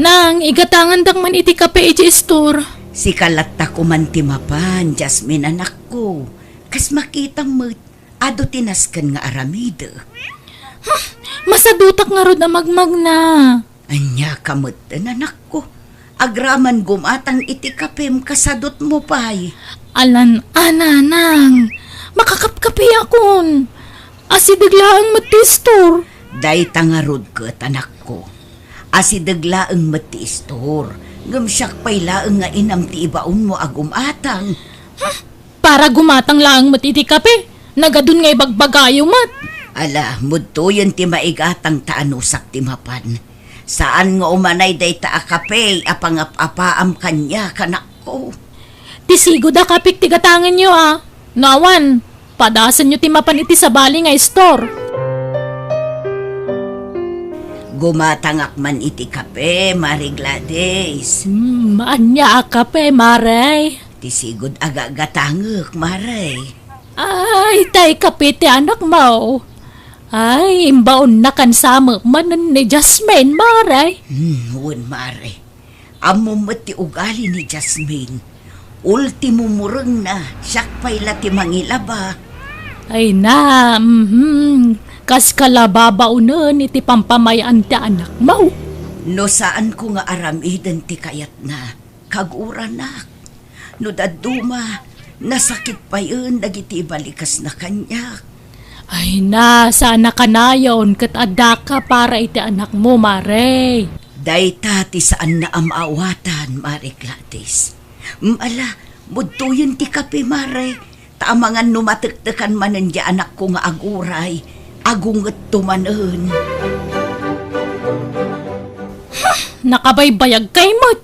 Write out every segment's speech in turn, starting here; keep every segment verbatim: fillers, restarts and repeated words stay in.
Tang, igatangandak man iti kape iti istor. Sika latta koman ti mapan, Jasmine, anakko. Kas makitam met, adu ti nasken nga aramidek. Huh, masadutak ngarud a magmagna. Ania ka metten, anakko? Agraman gumatang iti kapem, kasadutmo pay. Alan, ananang, makakapkapiakon. Asideg laeng met ti istor. Dayta ngarud ket, anakko. Asideg laeng met ti istor, ngem siak pay laeng nga inam ti ibaonmo a gumatang. Para gumatang laeng met iti kape, nagadun nga ibagbagayo met. Ala, mudtoyen ti maigatang ta anusak ti mapan. Saan nga umanay dayta a kape a pangap-apaam kaniak, anakko. Ti sigud a kapek ti gatangenyo a. No awan, padasenyo ti mapan iti sabali nga istor. Gumatangak man iti kape, Mare Gladys. Hmm, ania a kape, Mare? Ti sigud a gagatangek, Mare. Ay, tay kape ti anakmo. Ay, imbaonna kan samek manen ni Jasmine, Mare. Hmm, wen, Mare. Ammom met ti ugali ni Jasmine. Ultimo murengna, siak pay la ti mangilaba. Ay na, mhm. Kaska la babaonen iti pampamay-an ti anakmo. No saanko nga aramiden ti kayatna, kaguranak. No dadduma, nasakit payen dagiti ibalikasna kaniak. Ay na, saan a kanayon ket addaka para iti anakmo, Mare. Dayta ti saanna a maawatan, Mare Gladys. Mm, ala, mudtoyen ti kape, Mare. Ta amangan no matektekan manen ti anakko nga aguray, agungetto manen. Nakabaybayagkay met.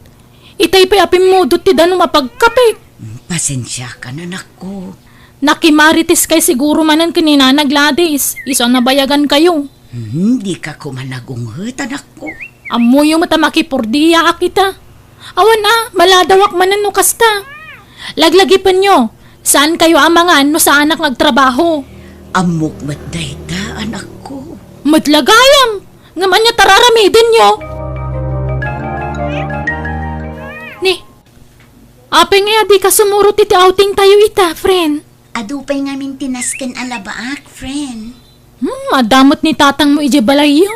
Itay pay a pimmudot ti danum a pagkape. Mm, pasensiakan, anakko. Nakimarites kay siguro manen ken ni Nana Gladys, isu a nabayagankayo. Hmm, dika koma nagunget, anakko. Ammoyo met a makipordiaak ita. Awan a, maladawak manen no kasta. Laglagipenyo, saankayo a mangan no saanak nga agtrabaho. Ammok met dayta, anakko. Met la gayam, ngem ania ti ar-aramidenyo? Ni, apay ngay a dika sumurot iti outing tayo ita, friend? Adu pay ngamin ti nasken a labaak, friend. Hmm, adda met ni tatangmo idiay balayyo.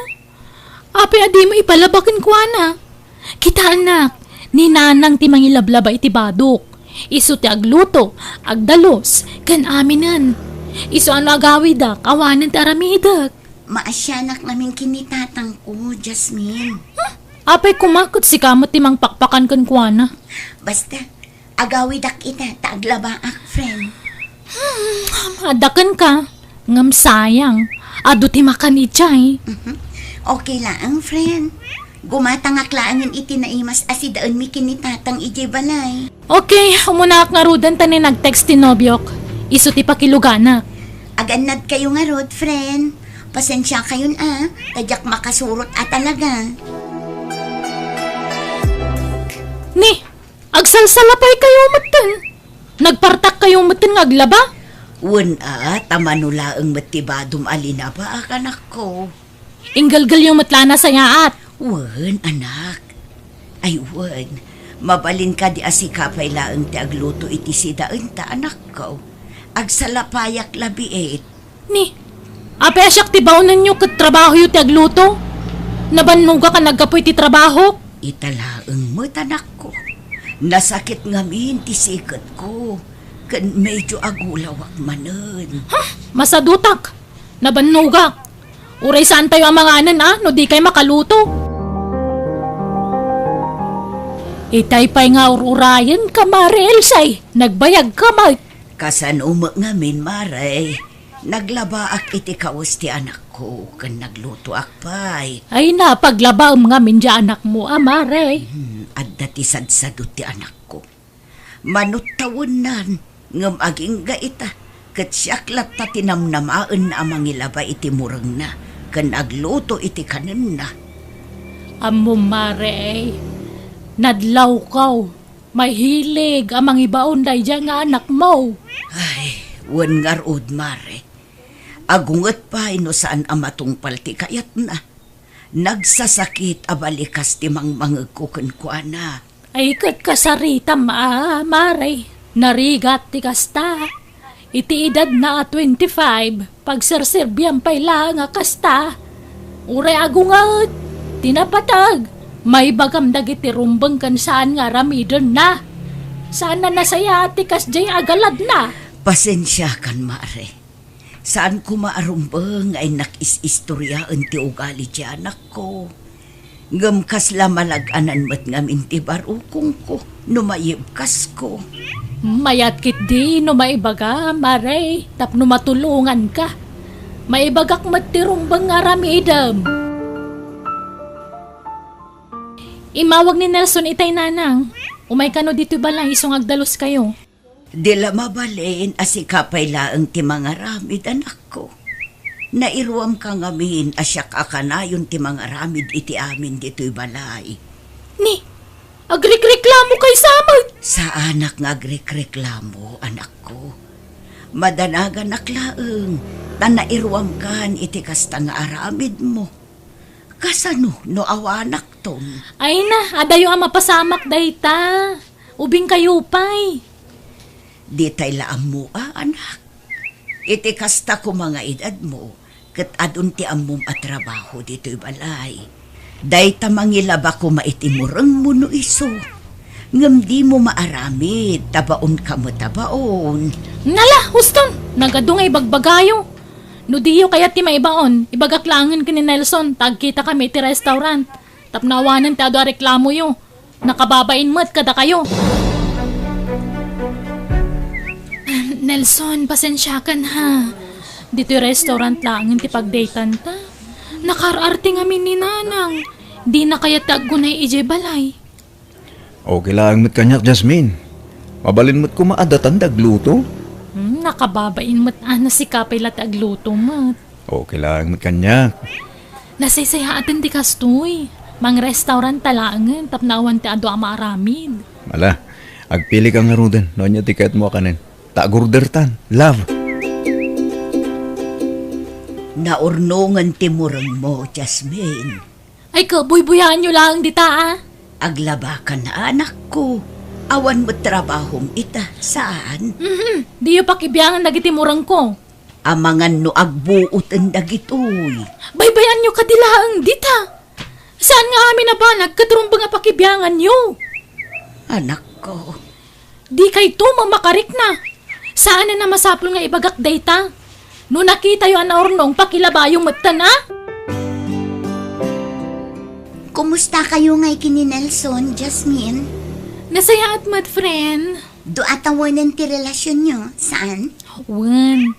Apay a dimo ipalaba kenkuana? Kitaennak, ni Nanang ti mangilablaba iti badok. Isu ti agluto, agdalus, ken aminen. Isu a no agawidak, awanen ti aramidek. Maasianak ngamin ken ni tatangko, Jasmine. Hmm, apay koma ket sika met ti mangpakpakan kenkuana. Basta, agawidak ita ta aglabaak, friend. Hmm, adda kenka. Ngem sayang, adu ti makan idiay. Mhm. Okay laeng, friend. Gumatangak laengen iti naimas a sidaenmi ken ni tatang idiay balay. Okay, umunaak ngaruden ta ni nag-text ti nobiok. Isu ti pakiluganak. Agannadkayo ngarud, friend. Pasensiakayon a, ta diak makasurot a talaga. Ni, agsalsalapaykayo metten. Nagpartakkayo metten nga aglaba? Wen a, ta mano laeng met ti badom a linabaak, anakko. Inggelgelyo met la a nasayaat. Wen, anak. Ay, wen, mabalin kadi a sika pay laeng ti agluto iti sidaenta, anakko. Agsalapayak labiit. Ni, apay a siak ti baonenyo ket trabahoyo ti agluto? Nabannogak a naggapu iti trabahok. Ita laeng met, anakko. Nasakit ngamin ti siketko, ken medyo agulawak manen. Ha? Masadutak. Nabannogak. Uray saantayo a manganen a no dikay makaluto. Itay pay nga ur-urayenka, Mare Elsie. Nagbayagka met. Kasano met ngamin, Mare? Naglabaak iti kawes ti anakko, ken naglutoak pay. Ay, napaglabaem ngamin ti anakmo a, Mare. Hmm, adda ti sadsadot ti anakko. Mano tawennan, ngem agingga ita, ket siak latta ti namnamaenna a mangilaba iti murengna, ken agluto iti kanenna. Ammom, Mare, nadlawkaw. Mahilig a mangibaon daydiay nga anakmo. Ay, wen ngarud, Mare. Agunget pay no saan a matungpal ti kayatna. Nagsasakit a balikas ti mangmangegko kenkuana. Ay, ket kasaritam a, Mare, narigat ti kasta. Iti edadna a twenty-five, pagserserbiam pay laeng a kasta. Uray agunget ti napateg, maibagam dagiti rumbeng ken saan nga aramidenna. Saan a nasayaat ti kasdiay a galadna. Pasensiakan, Mare. Saan koma a rumbeng nga innak is-istoriaen ti ugali ti anakko. Ngem kasla malag-anan met ngamin ti barukongko no mayibkasko. Mayat ketdi no maibaga, Mare, tapno matulonganka. Maibagak met ti rumbeng nga aramidem. Immawag ni Nelson itay, Nanang. Umay kano ditoy balay isu nga agdaluskayo. Di la mabalin a sika pay laeng ti mangaramid, anakko. Nairuamka ngamin a siak a kanayon ti mangaramid iti amin ditoy balay. Ni, agrekreklamo kay sa met? Saanak nga agrekreklamo, anakko. Madanaganak laeng, ta nairuamkan iti kasta nga aramidmo. Kasano no awanakton? Ay na, adayo a mapasamak dayta. Ubingkayo pay. Ditay la ammoa, anak. Iti kasta koma nga edadmo, ket adun ti ammom a trabaho ditoy balay. Dayta mangilaba koma iti murengmo no isu. Ngem dimo maaramid, ta baonka met a baon. Nala, huston! Nagadu nga ibagbagayo. No diyo kayat ti maibaon, ibagak laengen ken ni Nelson, ta agkitakami iti restaurant. Tapno awanen ti adu a reklamoyo. Nakababain met kadakayo. Nelson, pasensiakan ha. Ditoy restaurant laengen ti pagdatanta. Nakaar-arti ngamin ni Nanang. Dina kayat ti aggunay idiay balay. Okay laeng met kaniak, Jasmine. Mabalin met koma a datan ti agluto. Hmm, nakababain met a, sika pay la ti agluto met. Okay laeng met kaniak. Nasaysayaaten ti kastoy. Mangrestauranta laengen tapno awan ti adu a maaramid. Ala, agpilika ngaruden no ania ti kayatmo a kanen. Ta agordertan, love. Naurnongen ti murengmo, Jasmine. Ay, kabuybuyaanyo laeng dita, a. Aglabakan, anakko. Awan met trabahom ita, saan? Mhm. Diyo pakibiangan dagiti murengko. Amangan no agbuoten dagitoy. Baybay-anyo kadi laeng dita. Saan nga amin a banag ket rumbeng a pakibianganyo? Anakko. Dikayto mamakarikna. Saanen a masapul nga ibagak dayta. No nakitayo a naurnong, pakilabayo metten, a? Kumustakayo ngay ken ni Nelson, Jasmine? Nasayaat met, friend. Dua tawenen ti relasionyo, saan? Wen.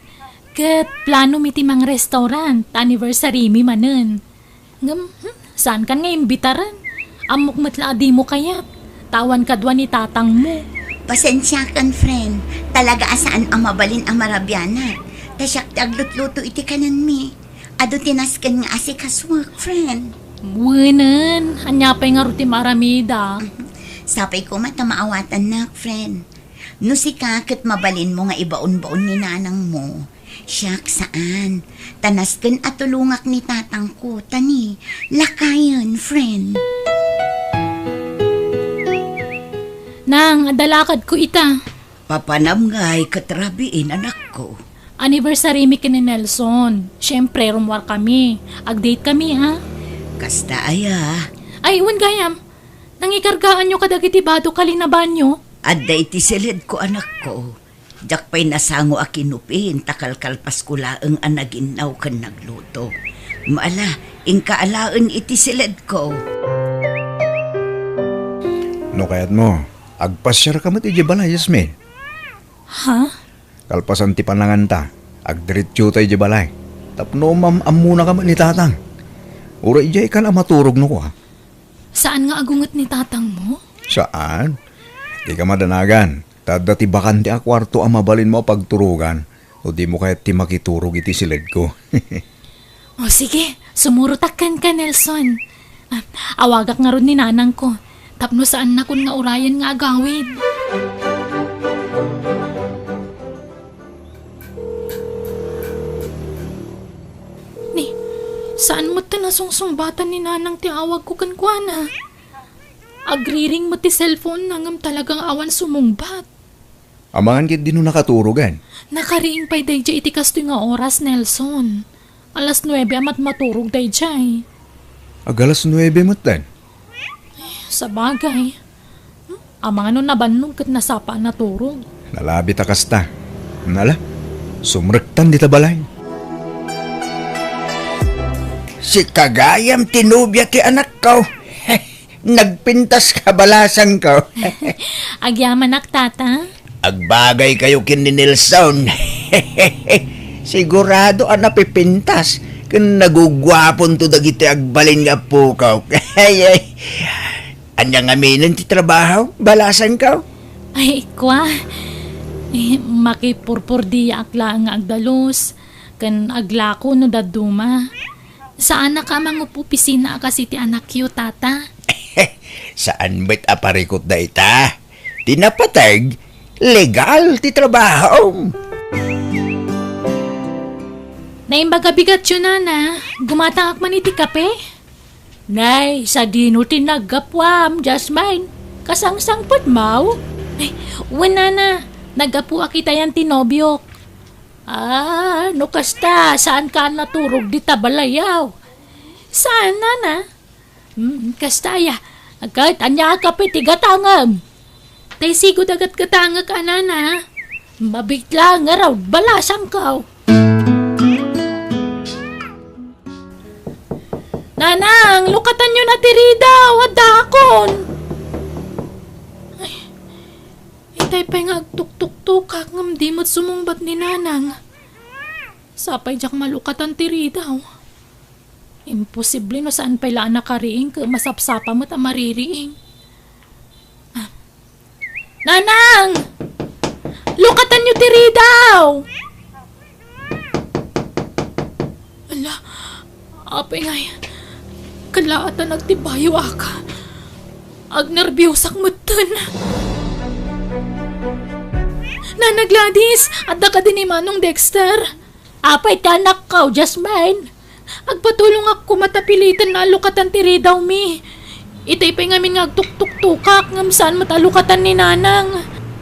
Ket plano mi ti mangrestaurant, anniversary mi manen. Ngem, hmm, saankan nga imbitaren? Ammok met la a dimo kayat. Ta awan kadua ni tatangmo. Pasensiakan, friend. Talaga a saan a mabalin a marabianak. Ta siak ti aglutluto iti kanenmi. Adu ti nasken nga asikasuak, friend. Wenen, ania pay ngarud ti maaramida? Sapay koma ta maawatannak, friend. No sika ket mabalinmo nga ibaonbaon ni nanangmo, siak saan. Ta nasken a tulongak ni tatangko, ta ni, lakayen, friend. Nang, adda lakadko ita. Papanam ngay ket rabiin, anakko. Anniversary mi ken ni Nelson. Siyempre, rummuar kami. Ag-date kami, ha? Kasta aya. Ay, wen gayam. Nangikargaanyo kadagiti bado kalinabanyo? Adda iti siledko, anakko. Diak pay nasango a kinupin ta kalkalpasko laeng a naginnaw ken nagluto. Maala, inka alaen iti siledko. No kayatmo, agpasiarka met idiay balay, Jasmine. Ha? Kalpasan ti pananganta, agdiretsota idiay balay. Tapno mam-ammonaka met ni tatang. Uray idiay kan a maturog no kua. Saan nga agunget ni tatangmo? Saan. Dika madanagan. Ta adda ti bakante a kuarto a mabalinmo a pagturogan no dimo kayat ti makiturog iti siledko. O sige, sumurotak kenka, Nelson. Ah, awagak ngarud ni nanangko tapno saannakon nga urayen nga agawid. Ni, saan met ta Nasungsungbatan ni Nanang ti awagko kenkuana. Agriring met ti cellphone-na ngem talagang awan sumungbat. Amangan ketdi no nakaturogen. Nakariing pay daydiay iti kastoy nga oras, Nelson. Alas nuebe a matmaturog daydiay. Ag alas nuebe metten. Sabagay. Hmm? Amangan no nabannog ket nasapa a naturog. Nalabit a kasta. Nala, sumrektan dita balay. Sika gayam ti nobia ti anakko. Nagpintas ka, balasangko. Agyamanak, Tata. Agbagay kayo ken ni Nelson. Sigurado a napipintas ken naguguaponto dagiti agbalin nga appuko. Ania ngaminen ti trabaho, balasangko? Ay, kua. Eh, makipurpurdiaak laeng nga agdalus, ken aglako no dadduma. Saanak a mangup-opisina a kas iti anakyo, Tata. Saan met a parikut dayta? Ti napateg, legal ti trabaho. Naimbag a bigatyo, Nana. Gumatangak man iti kape? Nay, sadino ti naggapuam, Jasmine? Kasangsangpetmaw? Ay, wen, Nana. Naggapuak itayan ti nobiok. Ah, no kasta, saanka a naturog dita balayaw? Saan, Nana? Hmm, kasta aya. Ket ania a kape ti gatangem? Tay sigud a gatgatangek a, Nana. Mabitla ngarud, balasangko. Nanang, lukatanyo na ti ridaw, addaakon. Ay, itay pay nga agtuktuktukak ngem di met sumungbat ni Nanang. Sapay diak malukatan ti ridaw. Imposible no saan pay la a nakariing ket masapsapa met a maririing. Ah. Nanang! Lukatanyo ti ridaw! Ala, apay ngay, kalaatan agtibayo aka. Agnerbiosak metten. Nana Gladys, adda kadi ni Manong Dexter? Apay ti anakko, Jasmine? Agpatulongak koma ta piliten a lukatan ti ridawmi. Itay pay ngamin nga agtuktuktukak ngem saan met a lukatan ni Nanang.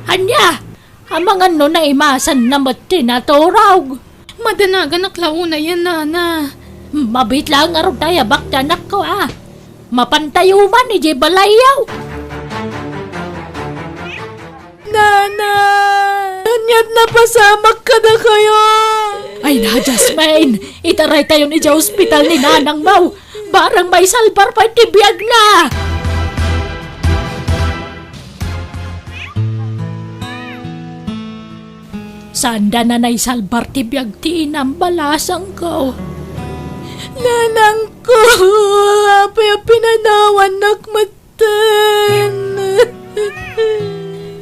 Ania? Amangan no naimasanna met ti naturog. Madanaganak la unayen, Nana. Mabit la ngarud ta ayabak ti anakko, a. Mapantayo man idiay balayyo. Nana! Aniat napasamak kadakayo? Ay na, Jasmine! Itaraytayon idiay ospital ni Nanangmo! Barang maisalbar pay ti biagna! Saanda na naisalbar ti biag ti inam, balasangko. Nanangko, apay a pinanawannak met ten.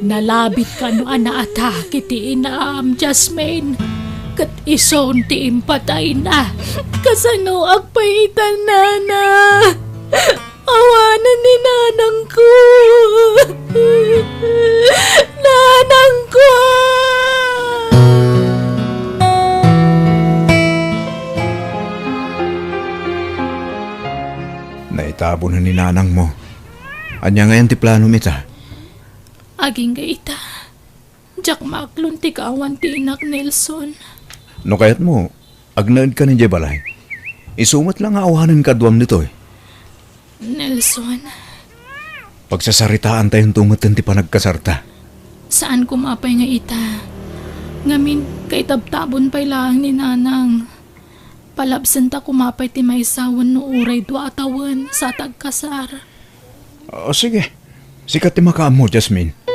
Nalabit kano a naatake ti inam, Jasmine, ket isun ti impatayna. Kasanoak pay ita, Nana? Awanen ni Nanangko. Nanangko! Naitabonen ni Nanangmo. Ania ngayen ti planom ita? Agingga ita, diak maaklon ti kaawan ti inak, Nelson. No kayatmo, agnaedkan idiay balay. Isu met la nga awanen kaduam ditoy. Nelson. Pagsasaritaantayonto metten ti panagkasarta. Saan koma pay nga ita. Ngamin, kaitabtabon pay laeng ni Nanang. Palabsenta koma pay ti maysa wenno uray dua a tawen sa tagkasar. O, sige. Sika ti makaammo, Jasmine.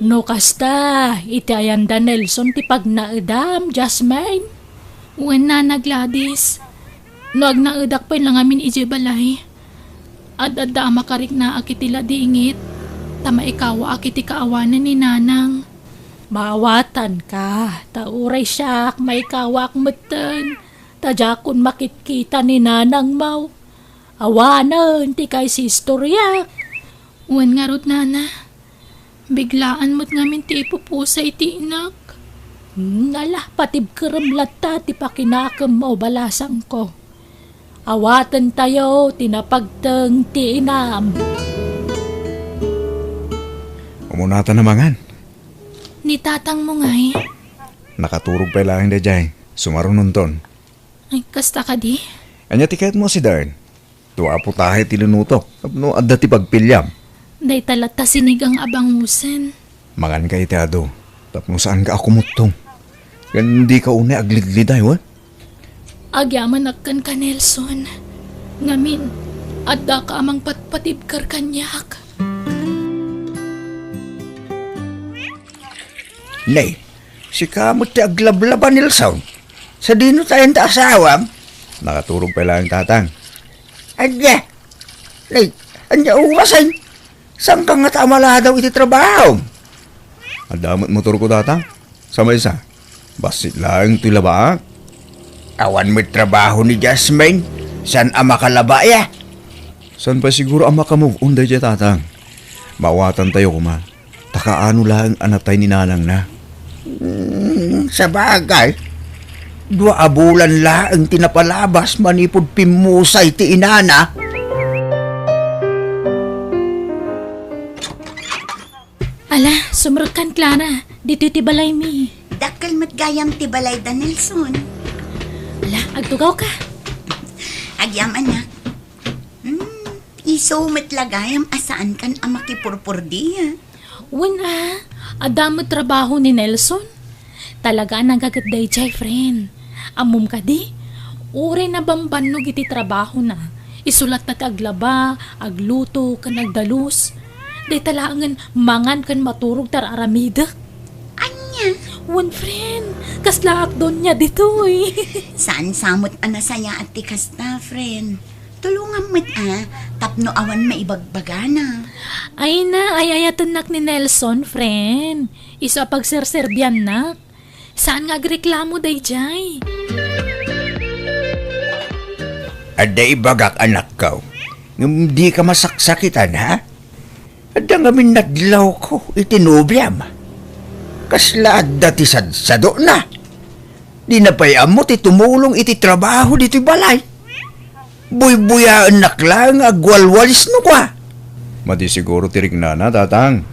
No kasta, iti ayanda Nelson ti pagnaedam, Jasmine? Wen, Nana Gladys. No agnaedak pay la ngamin idiay balay, ad-adda a makariknaak iti ladingit, ta maikawaak iti kaawanan ni Nanang. Maawatanka, ta uray siak, maikawaak metten, ta diakon makitkita ni Nanangmo. Awanen ti kaisistoriak. Wen ngarud, Nana. Biglaan met ngamin ti ipupusa iti inak. Hmm, ala, patibkerem latta ti pakinakem, o balasangko. Awatentayo ti napagteng ti inam. Umunatan a mangan. Ni tatangmo ngay? Nakaturog pay laeng daydiay. Sumarunonton. Ay, kasta kadi? Ania ti kayatmo a sidaen? Dua a putahe ti linutok tapno adda ti pagpiliam. Dayta latta sinigang a bangusen. Manganka iti adu tapno saanka a kumuttong. Ken dika unay agligliday, wen? Agyamanak kenka, Nelson. Ngamin, addaka a mangpatpatibker kaniak. Nay, sika met ti aglablaba, Nelson. Sadino tayen ta asawam? Nakaturog pay laeng, tatang. Ania? Nay, ania orasen? Saanka ngata a maladaw iti trabahom? Adda met motorko, tatang. Sa maysa, bassit laeng ti labaak. Awan met trabaho ni Jasmine. Saan a makalaba, ya? Saan pay siguro a maka-move on daydiay, tatang? Maawatantayo koma. Ta kaano laeng a natay ni nanangna? Hmm, sabagay. Dua a bulan laeng ti napalabas manipud pimmusay ti inana. Ala, sumrekkan, Clara. Ditoy ti balaymi. Dakkel met gayam ti balayda, Nelson. Ala, agtugawka. Agyamanak. Hmm, isu met la gayam a saankan a makipurpurdi, a? Wen a, adda met trabaho ni Nelson. Talaga a nagaget daydiay, friend. Ammom kadi, uray nabambannog iti trabahona. Isu latta ti aglaba, agluto, ken agdalus. Dayta laengen mangan ken maturog ti ar-aramidek. Ania? Wen, friend, kaslaak donia ditoy. Saan sa met a nasayaat ti kasta, friend. Tulongam met a, tapno awan maibagbagana. Ay na, ay-ayatennak ni Nelson, friend. Isu a pagserserbiannak. Saan nga agreklamo daydiay? Adda ibagak, anakko. Ngem dika masaksakitan, ha? Adda ngamin nadlawko iti nobiam. Kasla adda ti sadsadona. Dina pay ammo ti tumulong iti trabaho ditoy balay. Buybuyaennak laeng nga agwalwalis no kua. Madi siguro ti riknana, tatang.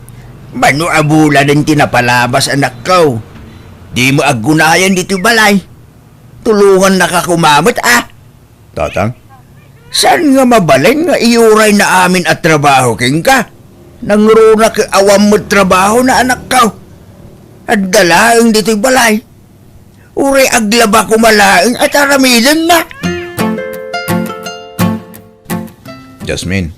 Mano a bulanen ti napalabas, anakko. Dimo aggunayan ditoy balay. Tulongannaka koma met a. Tatang? Saan nga mabalin nga iyurayna amin a trabaho kenka? Nangruna ket awan met trabahona, anakko. Adda laeng ditoy balay. Uray aglaba koma laeng a taramidenna. Jasmine,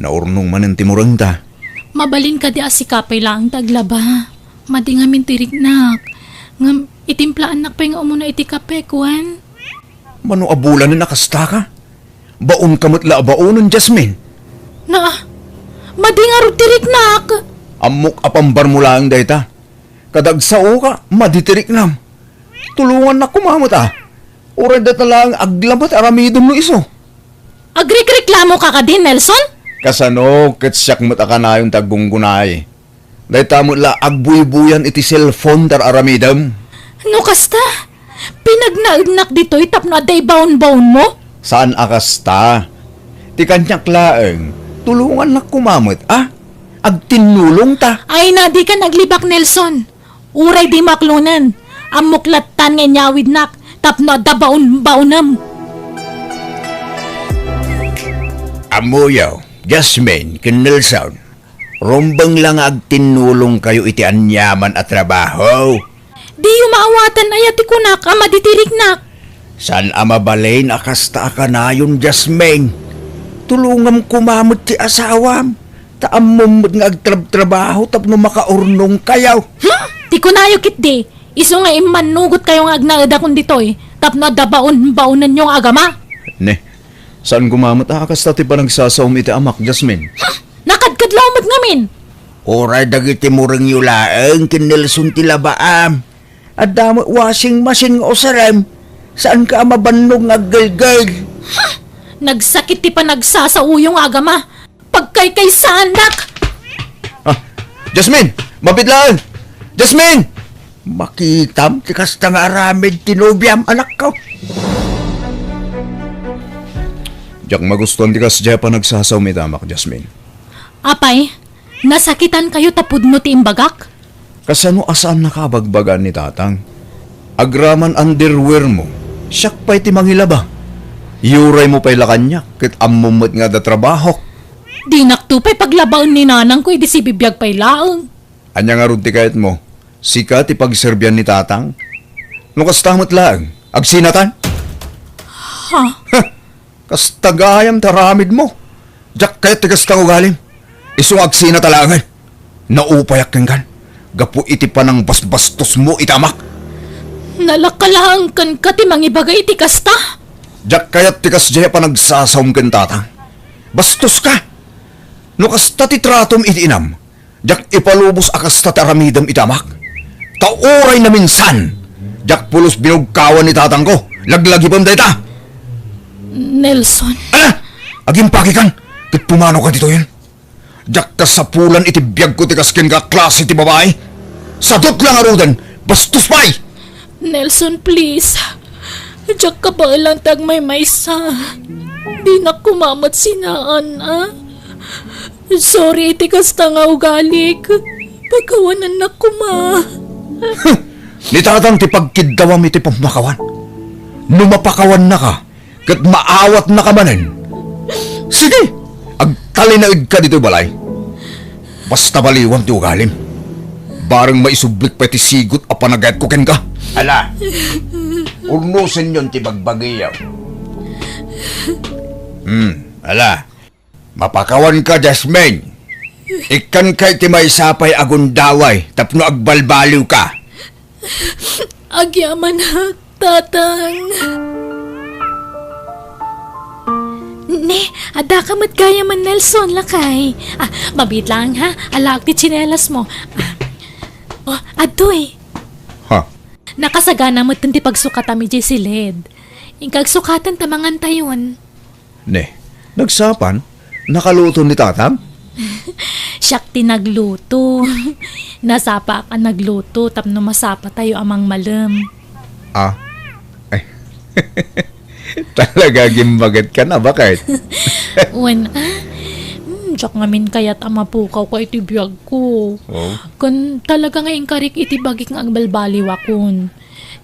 naurnong manen ti murengta. Mabalin kadi a sika pay laeng ti aglaba. Madi ngamin ti riknak. Ngem, itimplaannak pay nga umuna iti kape, kuan? Mano a bulanen a kastaka? Baonka met la a baonen, Jasmine. Na, madi ngarud ti riknak. Ammok a pambarmo laeng dayta. Kada agsaoka, madi ti riknam. Tulongannak koma met a. Uray dayta laeng aglaba ti aramidem no isu. Agrikreklamoka kadi, Nelson? Kasano ket siak met a kanayon ti aggunggunay? Dayta met la agbuybuyan iti cellphone ti ar-aramidem. No kasta, pinagnaednak ditoy tapno adda ibaonbaonmo? Saan a kasta. Ti kaniak laeng, tulongannak koma met a. Agtinnulongta. Ay na, dikan aglibak, Nelson. Uray dimo aklonen, ammok lattan nga inyawidnak tapno adda baon-baonem. Ammoyo, Jasmine ken Nelson, rumbeng la nga agtinnulongkayo iti aniaman a trabaho. Diyo maawatan aya ti kunak a madi ti riknak? Saan a mabalin a kasta a kanayon, Jasmine. Tulongam koma met ti asawam. Ta ammom met nga agtrabtrabaho tapno makaurnongkayo. Hmm? Ti kunayo ketdi, isu nga immannugotkayo nga agnaedakon ditoy tapno adda baon-baonenyo nga agama. Ne, saan koma met a kasta ti panagsasaom iti amak, Jasmine. Hmm? Nakadkadlaw met ngamin. Uray dagiti murengyo laeng ken Nelson ti labaam. Adda met washing machine nga usarem. Saanka a mabannog nga aggelgel. Hmm? Nagsakit ti panagsasaoyo nga agama. Pagkaykaysaannak! Ah, Jasmine! Mabiit laeng! Jasmine! Makitam ti kasta nga aramid ti nobiam, anakko. Diak magustuan ti kasdiay a panagsasawem ita, Amak Jasmine. Apay, nasakitankayo ta pudno ti imbagak? Kasano a saannaka a bagbagaan ni Tatang? Agraman underwear mo, siak pay ti mangilaba. Iyuray mo pay la kaniak, ket ammom met nga adda trabahok. Dinakto pay paglabaen ni nanangko idi sibibiag pay laeng. Ania ngarud ti kayatmo? Sika ti pagserbian ni Tatang? No kasta met laeng, agsinatan? Ha? Heh! Kasta gayam ti aramidmo. Diak kayat ti kasta nga ugalim. Isu nga agsinata laengen. Naupayak kenkan gapu iti panangbasbastosmo iti amak. Nalaka laeng kenka ti mangibaga iti kasta? Diak kayat ti kasdiay a panagsasawem ken Tatang. Bastoska! No kasta ti tratom iti inam, diak ipalubos a kasta ti aramidem iti amak. Ta uray naminsan, diak pulos binugkawan ni Tatangko. Laglagipem dayta. Nelson. Ala! Agimpakikan ket pumanoka ditoyen. Diak kasapulan iti biagko ti kas kenka a klase ti babai. Sadut la ngaruden, bastos pay! Nelson, please. Diak kabaelan ti agmaymaysa. Dinak koma met sinaan, a? Sorry iti kasta nga ugalik. Pakawanannak koma. Ni Tatang ti pagkiddawam iti pammakawan. No mapakawannaka, ket maawatnaka manen. Sige, agtalinaedka ditoy balay. Basta baliwan ti ugalim. Bareng maisublik pay ti sigut a panagayatko kenka. Ala, urnosenyon ti bagbagiyo. Hmm, ala. Mapakawanka, Jasmine. Ikkanka iti maysa pay a gundaway tapno agbalbaliwka. Agyamanak, Tatang. Ne, addaka met gayamen, Nelson, lakay. Ah, mabiit laeng, ha? Alaak ti tsinelasmo. Ah. Oh, adtoy. Ha? Nakasagana met ti pagsukatam idiay siled. Inka agsukaten ta mangantayon. Ne, nagsapa? Nakaluto ni Tatang? Siak ti nagluto. Nasapaak a nagluto tapno masapatayo a mangmalem. Ah? Ay. Talaga, gimbaget ka na, bakit? Wen, ah? Hmm, diak ngamin kayat a mapukawka iti biagko. Oh. Ken talaga nga inkarik iti bagik nga agbalbaliwakon.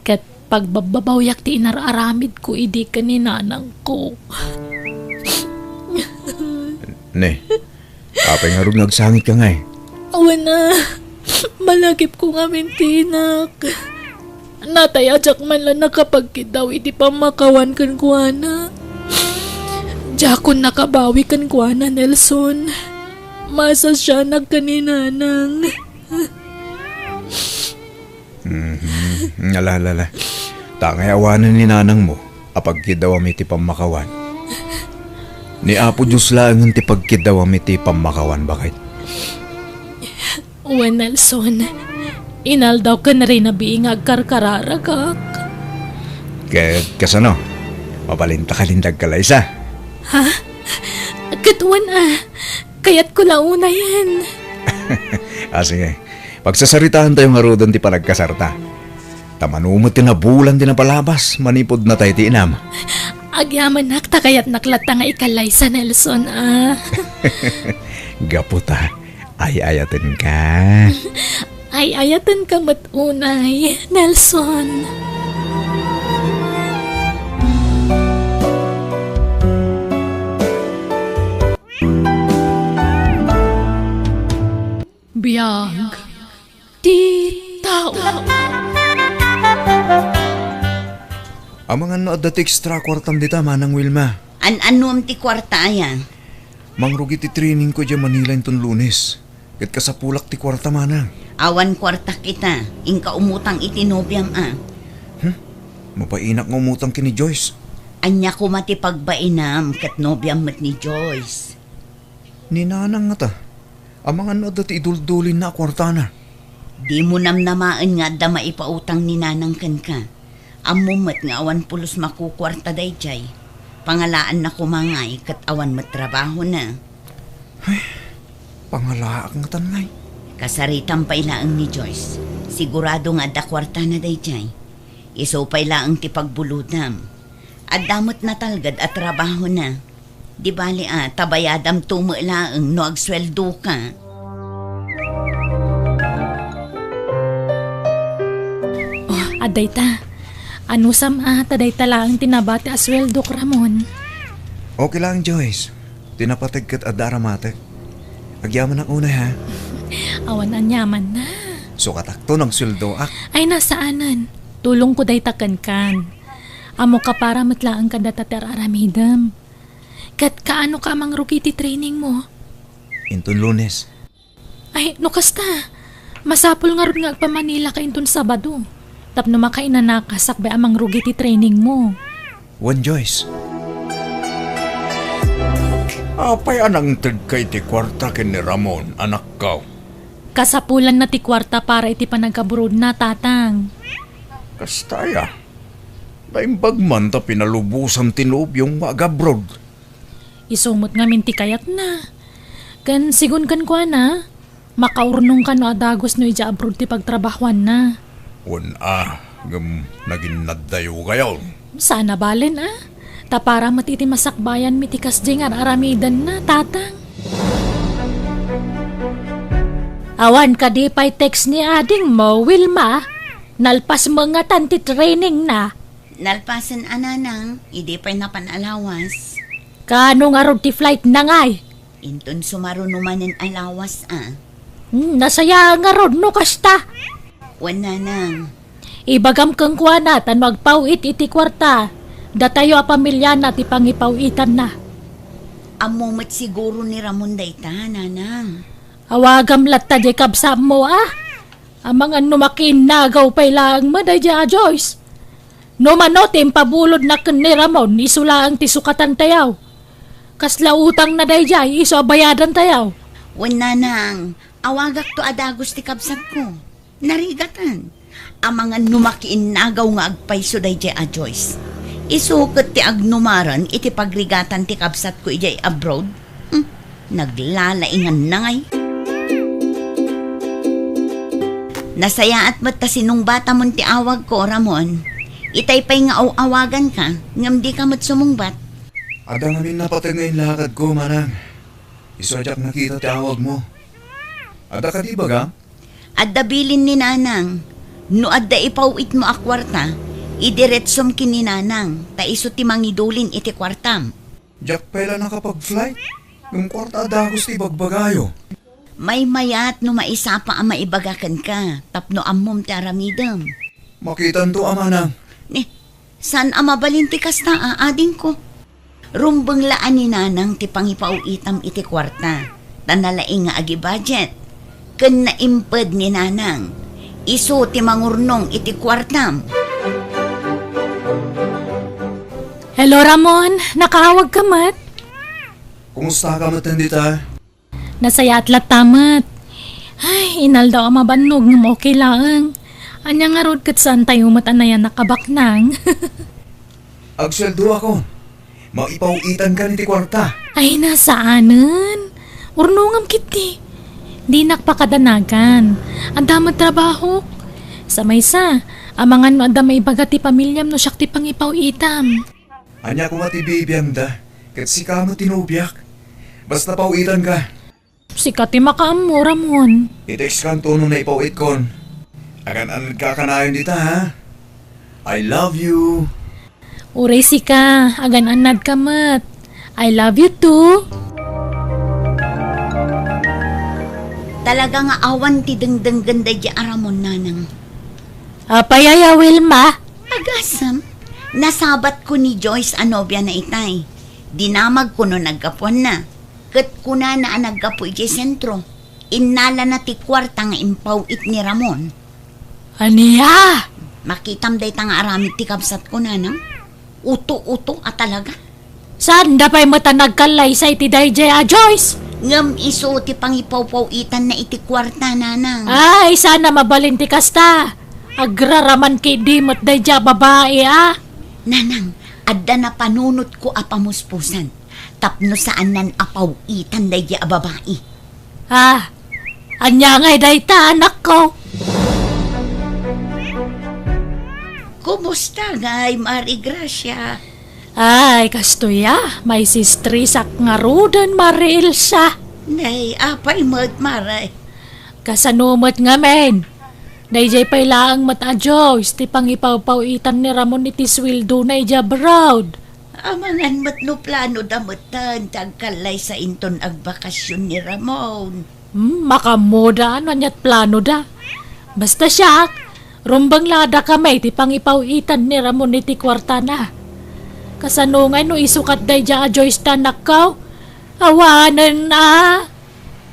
Ket pagbabbabawiak ti inar-aramidko idi ken ni nanangko. Ne, apay ngarud nga agsangitka ngay? Awan a, malagipko ngamin ti inak. Natay a diak man la nakapagkiddaw iti pammakawan kenkuana. Diakon nakabawi kenkuana, Nelson. Masasianak ken ni nanang. Mhm. Ala, ala, ala. Ta ngay awanen ni nanangmo a pagkiddawam iti pammakawan. Ni Apo Dios laengen ti pagkiddawam iti pammakawan, bakit? Wen, Nelson, inaldaw ken rinabii nga agkarkararagak. Ket kasano? Mabalinta ka nin dagkalaysa? Ha? Ket wen a, kayatko la unayen. Ah, sige. Pagsasaritaentayo ngaruden ti panagkasarta. Ta mano met ti nabulan ti napalabas manipud natay ti inam. Agyamanak ta kayatnak latta nga ikalaysa, Nelson, a. Gapu ta ay-ayatenka. Ay-ayatenka met unay, Nelson. Biag ti tao. Amangan no adda ti extra kuartam dita, Manang Wilma? An-anom ti kuarta aya? Mangrugi ti training ko idiay Manila inton Lunes. Ket kasapulak ti kuarta, Manang. Awan kuartak ita. Inka umutang iti nobiam a. Hmm? Mabainak nga umutang ken ni Joyce. Ania koma ti pagbainam ket nobiam met ni Joyce? Ni Nanang ngata, amangan no adda ti iduldulinna a kuartana. Dimo namnamaen nga adda maipautang ni Nanang kenka. Ammom met nga awan pulos makukuarta daydiay. Pangalaanna koma ngay ket awan met trabahona. Ay, pangalaak ngatan ngay. Kasaritam pay laeng ni Joyce. Sigurado nga adda kuartana daydiay. Isu pay laeng ti pagbulodam. Adda met natalged a trabahona. Di bali a, ta bayadamto met laeng no agsueldoka. Oh, adda ita. Anusam a, ta dayta laeng ti nabati a sueldok, Ramon. Okay laeng, Joyce. Ti napateg ket adda aramatek. Agyamanak unay, ha? Awan aniamanna. Sukatakto no agsueldoak. Ay, saanen. Tulongko dayta kenkan. Ammoka para met laeng kadata ti ar-aramidem. Ket kaanoka a mangrugi ti trainingmo? Inton Lunes. Ay, no kasta, masapul ngarud nga agpamanilaka inton Sabado. Tapno makainanaka sakbay a mangrugi ti trainingmo. Wen, Joyce. Apay a nangtedka iti kuarta ken ni Ramon, anakko? Kasapulanna ti kuarta para iti panagabrodna, Tatang. Kasta aya? Naimbag man ta pinalubosan ti nobiom nga agabroad. Isu met ngamin ti kayatna. Ken sigun kenkuana, makaurnongka no adagus no idiay abroad ti pagtrabahuanna. Wen a, ngem naginnaddayo gayon. Saan a balen a? Ta para met iti masakbayanmi ti kasdiay nga ar-aramidenna, Tatang. Awan kadi pay text ni adingmo, Wilma? Nalpas met ngatan ti trainingna? Nalpasen a, Nanang, idi pay napan a lawas. Kaano ngarud ti flightna ngay? Inton sumaruno manen a lawas a. Hmm, nasayaat ngarud no kasta. Wen, Nanang. Ibagam kenkuana ta no agpaw-it iti kuarta, datayo a pamiliana ti pangipaw-itanna. Ammo met siguro ni Ramon dayta, Nanang. Awagam latta diay kabsatmo a. Amangan no makiinnagaw pay laeng met daydiay a Joyce. No mano ti impabulodna ken ni Ramon, isu laeng ti sukatantayo. Kasla utangna daydiay, isu a bayadantayo. Wen, Nanang, awagakto a dagus ti kabsatko. Narigatan. Amangan no makiinnagaw nga agpayso daydiay a Joyce. Isu ket ti agnumaran iti pagrigatan ti kabsatko idiay abroad. Hmm, naglalainganna ngay. Nasayaat met ta sinungbatamon ti awagko, Ramon. Itay pay nga aw-awaganka, ngem dika met sumungbat. Adda ngamin napateg nga inlakadko, manang. Isu a diak nakita ti awagmo. Adda kadi ibagam? Adda bilin ni Nanang. No adda ipaw-itmo a kuarta, idiretsom ken ni Nanang, ta isu ti mangidulin iti kuartam. Diak pay la nakapag-flight. Ngem kuarta a dagus ti ibagbagayo. Maymayat no maisapa a maibaga kenka, tapno ammom ti aramidem. Makitanto a, manang. Ni, saan a mabalin ti kasta a, adingko? Rumbeng la a ni Nanang ti pangipaw-itam iti kuarta, ta nalaing nga agi-budget. Ken naimped ni Nanang. Isu ti mangurnong iti kuartam. Hello, Ramon. Nakaawagka met? Kumustaka met dita? Nasayaat latta met. Ay, inaldaw a mabannog ngem okay laeng. Ania ngarud ket saantayo met a nayanak a baknang. Agsueldoakon. Maipaw-itankan iti kuarta. Ay, saanen. Urnongam ketdi. Dinak pakadanagan. Adda met trabahok. Sa maysa, amangan no adda maibaga ti pamiliam no siak ti pangipaw-itam. Ania koma ti bibiangda, ket sika met ti nobiak. Basta paw-itanka. Sika ti makaammo, Ramon. I-textkanto no naipaw-itkon. Agan-annadka kanayon dita, ha? I love you. Uray sika, agan-annadka met. I love you too. Talaga nga awan ti dengdenggen daydi a Ramon, Nanang. Apay aya, Wilma? Agasem, nasabatko ni Joyce a nobiana itay. Dinamagko no naggapuanna. Ket kunana a naggapu idiay sentro, innalana ti kuarta nga impaw-it ni Ramon. Ania? Makitam dayta nga aramid ti kabsatko, Nanang. Uto-uto a talaga. Saanda pay met a nagkallaysay ti daydiay a Joyce? Ngem isu ti pangipawpaw-itanna iti kuarta, Nanang. Ay, saan a mabalin ti kasta. Agraraman ketdi met daydiay a babai, a. Nanang, adda napanunotko a pamuspusan tapno saannan a paw-itan daydiay a babai. Ah, ania ngay dayta, anakko? Kumusta ngay, Mari Gracia? Ay, kastoy a, maisistrisak ngaruden, Mari Elsa. Nay, apay met, Mari? Kasano met ngamin? Daydiay pay laeng met a Joyce ti pangipawpaw-itan ni Ramon iti suweldona idiay abroad. Amangan met no planoda metten ti agkallaysa inton agbakasyon ni Ramon. Hmm, makaammoda no ania't planoda. Basta siak, rumbeng la a dakami ti pangipaw-itan ni Ramon iti kuartana. Kasano ngay no isukat daydiay a Joyce ta, anakko? Awanen a.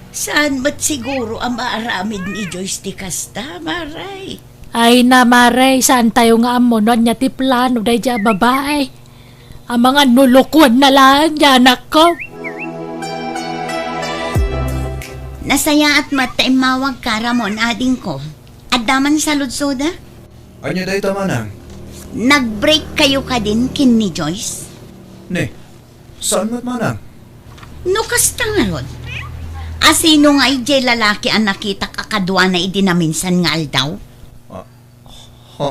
Saan met siguro a maaramid ni Joyce ti kasta, Mari? Ay na, Mari, saantayo nga ammo no ania ti plano daydiay a babai. Amangan no lokoenna laeng diay anakko. Nasayaat met ta immawagka, Ramon, adingko. Adda man saludsoda? Ania dayta, manang? Nag-break kayo kadin ken ni Joyce? Ne, saan met, manang? No kasta ngarud, a sino ngay diay lalaki a nakitak a kaduana idi naminsan nga aldaw? Ah, ha?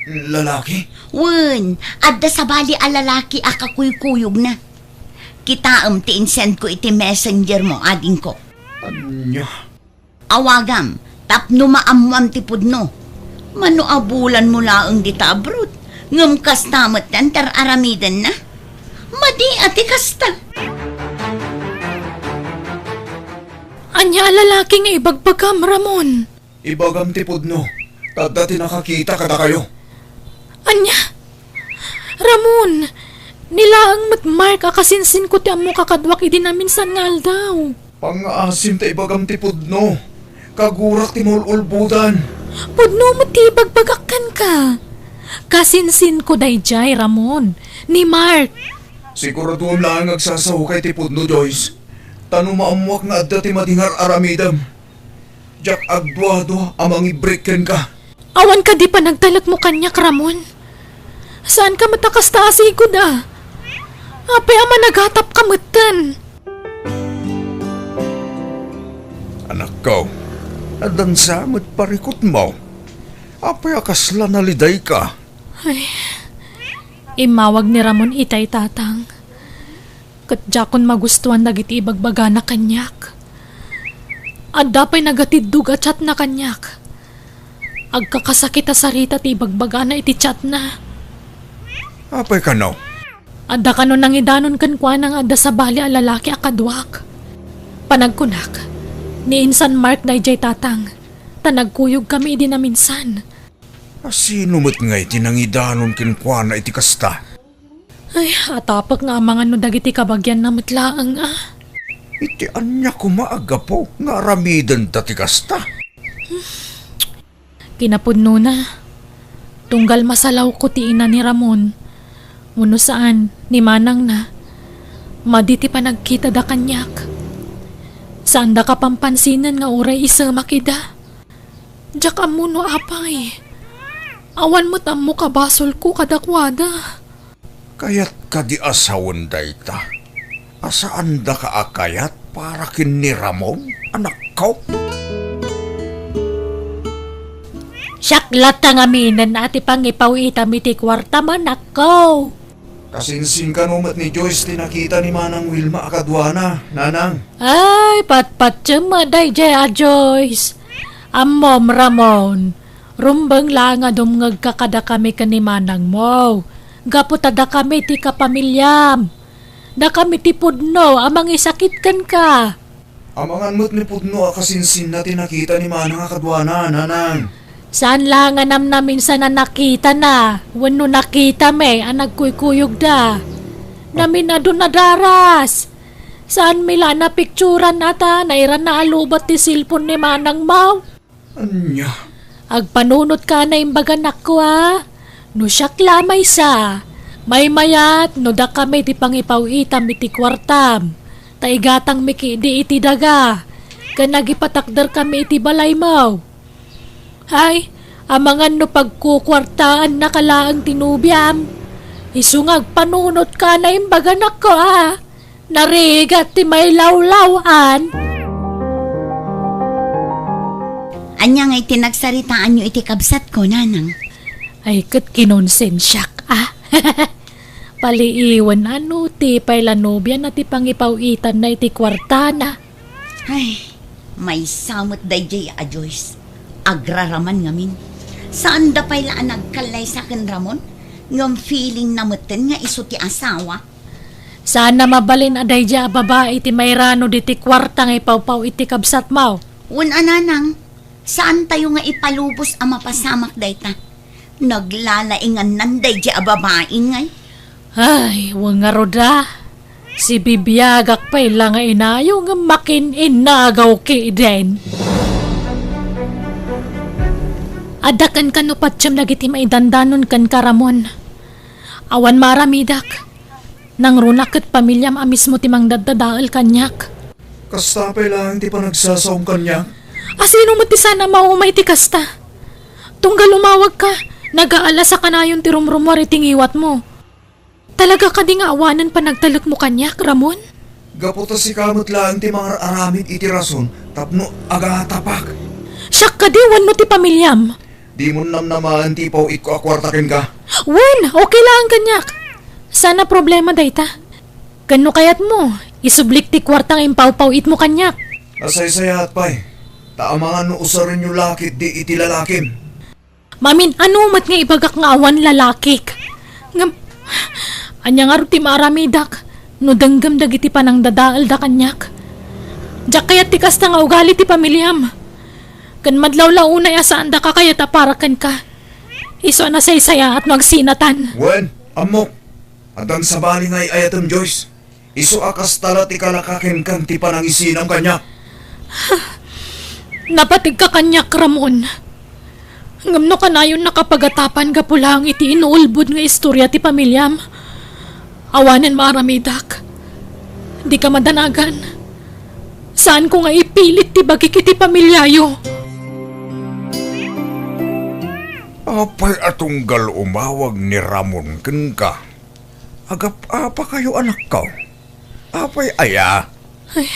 Lalaki? Wen, adda sabali a lalaki a kakuykuyogna. Kitaem ti insendko iti messenger mo, adingko. Ania? Awagam tapno maammoam ti pudno. Mano a bulanmo laeng dita abroad, ngem kasta met ti ar-aramidenna? Madi a ti kasta. Ania a lalaki nga ibagbagam, Ramon? Ibagam ti pudno, ta adda ti nakakita kadakayo. Ania? Ramon, ni laeng met Mark a kasinsinko ti ammoka kaduak idi naminsan nga aldaw. Pangngaasim ta ibagam ti pudno. Kagurak ti maul-ulbodan. Pudno met ti ibagbagak kenka. Kasinsinko daydiay, Ramon, ni Mark. Siguraduem laeng nga agsasao ka iti pudno, Joyce. Ta no maammoak nga adda ti madi nga ar-aramidem, diak agduadua a mangibreak kenka. Awan kadi panagtalekmo kaniak, Ramon? Saanka met a kasta a sigud a? Apay a managatapka metten? Anakko, adda sa met parikutmo. Apay a kasla nalidayka? Ay, immawag ni Ramon itay, Tatang. Ket diakon magustuan dagiti ibagbagana kaniak. Adda pay nagatiddog a chatna kaniak. Agkakasakit a sarita ti ibagbagana iti chatna. Apay kano? Adda kano nangidanon kenkuana nga adda sabali a lalaki a kaduak. Panagkunak, ni insan Mark daydiay, Tatang, ta nagkuyogkami idi naminsan. A sino met ngay ti nangidanon kenkuana iti kasta? Ay, atapek nga amangan no dagiti kabagianna met laeng a. Iti ania koma a gapu nga aramidenda ti kasta? Kinapudnona, tunggal masalawko ti ina ni Ramon, wenno saan, ni manangna, madi ti panagkitada kaniak. Saanda kapampansinan nga uray isemak ida. Diak ammo no apay. Awan met ammo kabasolko kadakuada. Kayat kadi a sawen dayta? A saandaka a kayat para ken ni Ramon, anakko? Siak latta ngaminen a ti pangipaw-itam iti kuartam, anakko. Kasinsin kano met ni Joyce ti nakita ni Manang Wilma a kaduana, nanang? Ay, patpatiem a daydiay a Joyce. Ammom, Ramon, rumbeng la nga dumngegka kadakami ken ni manangmo, gapu ta dakami ti kapamiliam. Dakami ti pudno a mangisakit kenka. Amangan met ni pudno a kasinsinna ti nakita ni manang a kaduana, nanang. Saan la nga namnaminsan a nakitana wenno nakitami a nagkuykuyogda. Namin-adun a daras. Saanmi la a napikturan a ta nairanna a lobet ti cellphone ni manangmo. Ania? Agpanunotka a naimbag, anakko, a? No siak la a maysa, maymayat no dakami ti pangipaw-itam iti kuartam, ta igatangmi ketdi iti daga, ken agipatakderkami iti balaymo. Ay, amangan no pagkukuartaannaka laeng ti nobiam. Isu nga agpanunotka a naimbag, anakko, a? Narigat ti mailawlaw-an. Ania ngay ti nagsaritaanyo iti kabsatko, nanang? Ay, ket kinonsensiak, a. Paliiwen a no ti pay la nobiana ti pangipaw-itanna iti kuartana. Ay, maysa met daydiay a Joyce. Agraraman ngamin. Saanda pay la a nagkallaysa ken Ramon, ngem feelingna metten nga isu ti asawa. Saanna mabalin a daydiay a babai ti mairano diti kuarta nga ipawpaw iti kabsatmo. Wen a, nanang, saantayo nga ipalubos a mapasamak dayta. Naglalaingannan daydiay a babai ngay. Ay, wen ngarud a. Sibibiagak pay la nga inayo ngem makin-innagaw ketdin. Adda kenka no patiem dagiti maidandanon kenka, Ramon. Awan maaramidak. Nangruna ket pamiliam a mismo ti mangdaddadael kaniak. Kasta pay laeng ti panagsasaom kaniak? A sino met ti saan a mauma iti kasta? Tunggal umawagka, nagaalasa kanayon ti rumrumuar iti ngiwatmo. Talaga kadi nga awanen panagtalekmo kaniak, Ramon? Gapu ta sika met laeng ti mangar-aramid iti rason tapno agatapak. Siak kadi wenno ti pamiliam? Dimon namnamaen ti ipaw-itko a kuarta kenka. Wen, okay laeng kaniak. Saan a problema dayta. Ken no kayatmo, isublik ti kuarta nga impawpaw-itmo kaniak. Nasaysayaat pay, ta amangan no usarenyo la ketdi iti lalakim. Mamin-ano met nga ibagak nga awan lalakik. Ngem, ania ngarud ti maaramidak no denggem dagiti panangdadaelda kaniak? Diak kayat ti kasta nga ugali ti pamiliam. Ken madlawlaw unay a saandaka kayat a para kenka. Isu a nasaysayaat no agsinatan. Wen, ammok, addan sabali nga ay-ayatem, Joyce. Isu a kasta la ti kalakakem ken ti panangisinam kaniak. Napategka kaniak, Ramon. Ngem no kanayon nakapagatapan gapu laeng iti inuulbod nga istorya ti pamiliam, awanen maaramidak. Dika madanagan. Saanko nga ipilit ti bagik iti pamiliayo. Apay a tunggal umawag ni Ramon kenka? Agap-apakayo, anakko. Apay aya? Ay,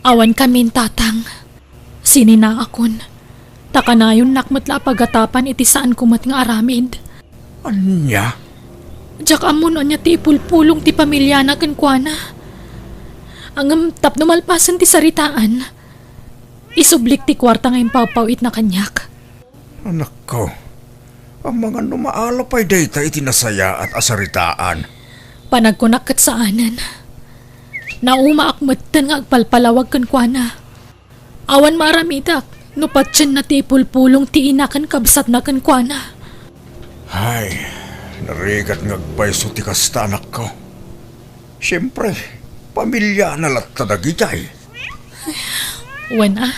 awan kamin, Tatang. Sininaakon. Ta kanayonnak met la a pagatapan iti saanko met nga aramid. Ania? Diak ammo no ania ti ipulpulong ti pamiliana kenkuana. Ngem tapno malpasen ti saritaan, isublik ti kuarta nga impawpaw-itna kaniak. Anakko, amangan no maala pay dayta iti nasayaat a saritaan. Panagkunak ket saanen. Naumaak metten nga agpalpalawag kenkuana. Awan maaramidak no patienna ti ipulpulong ti ina ken kabsatna kenkuana. Ay, narigat nga agpayso ti kasta, anakko. Siempre, pamiliana latta dagidiay. Wen a.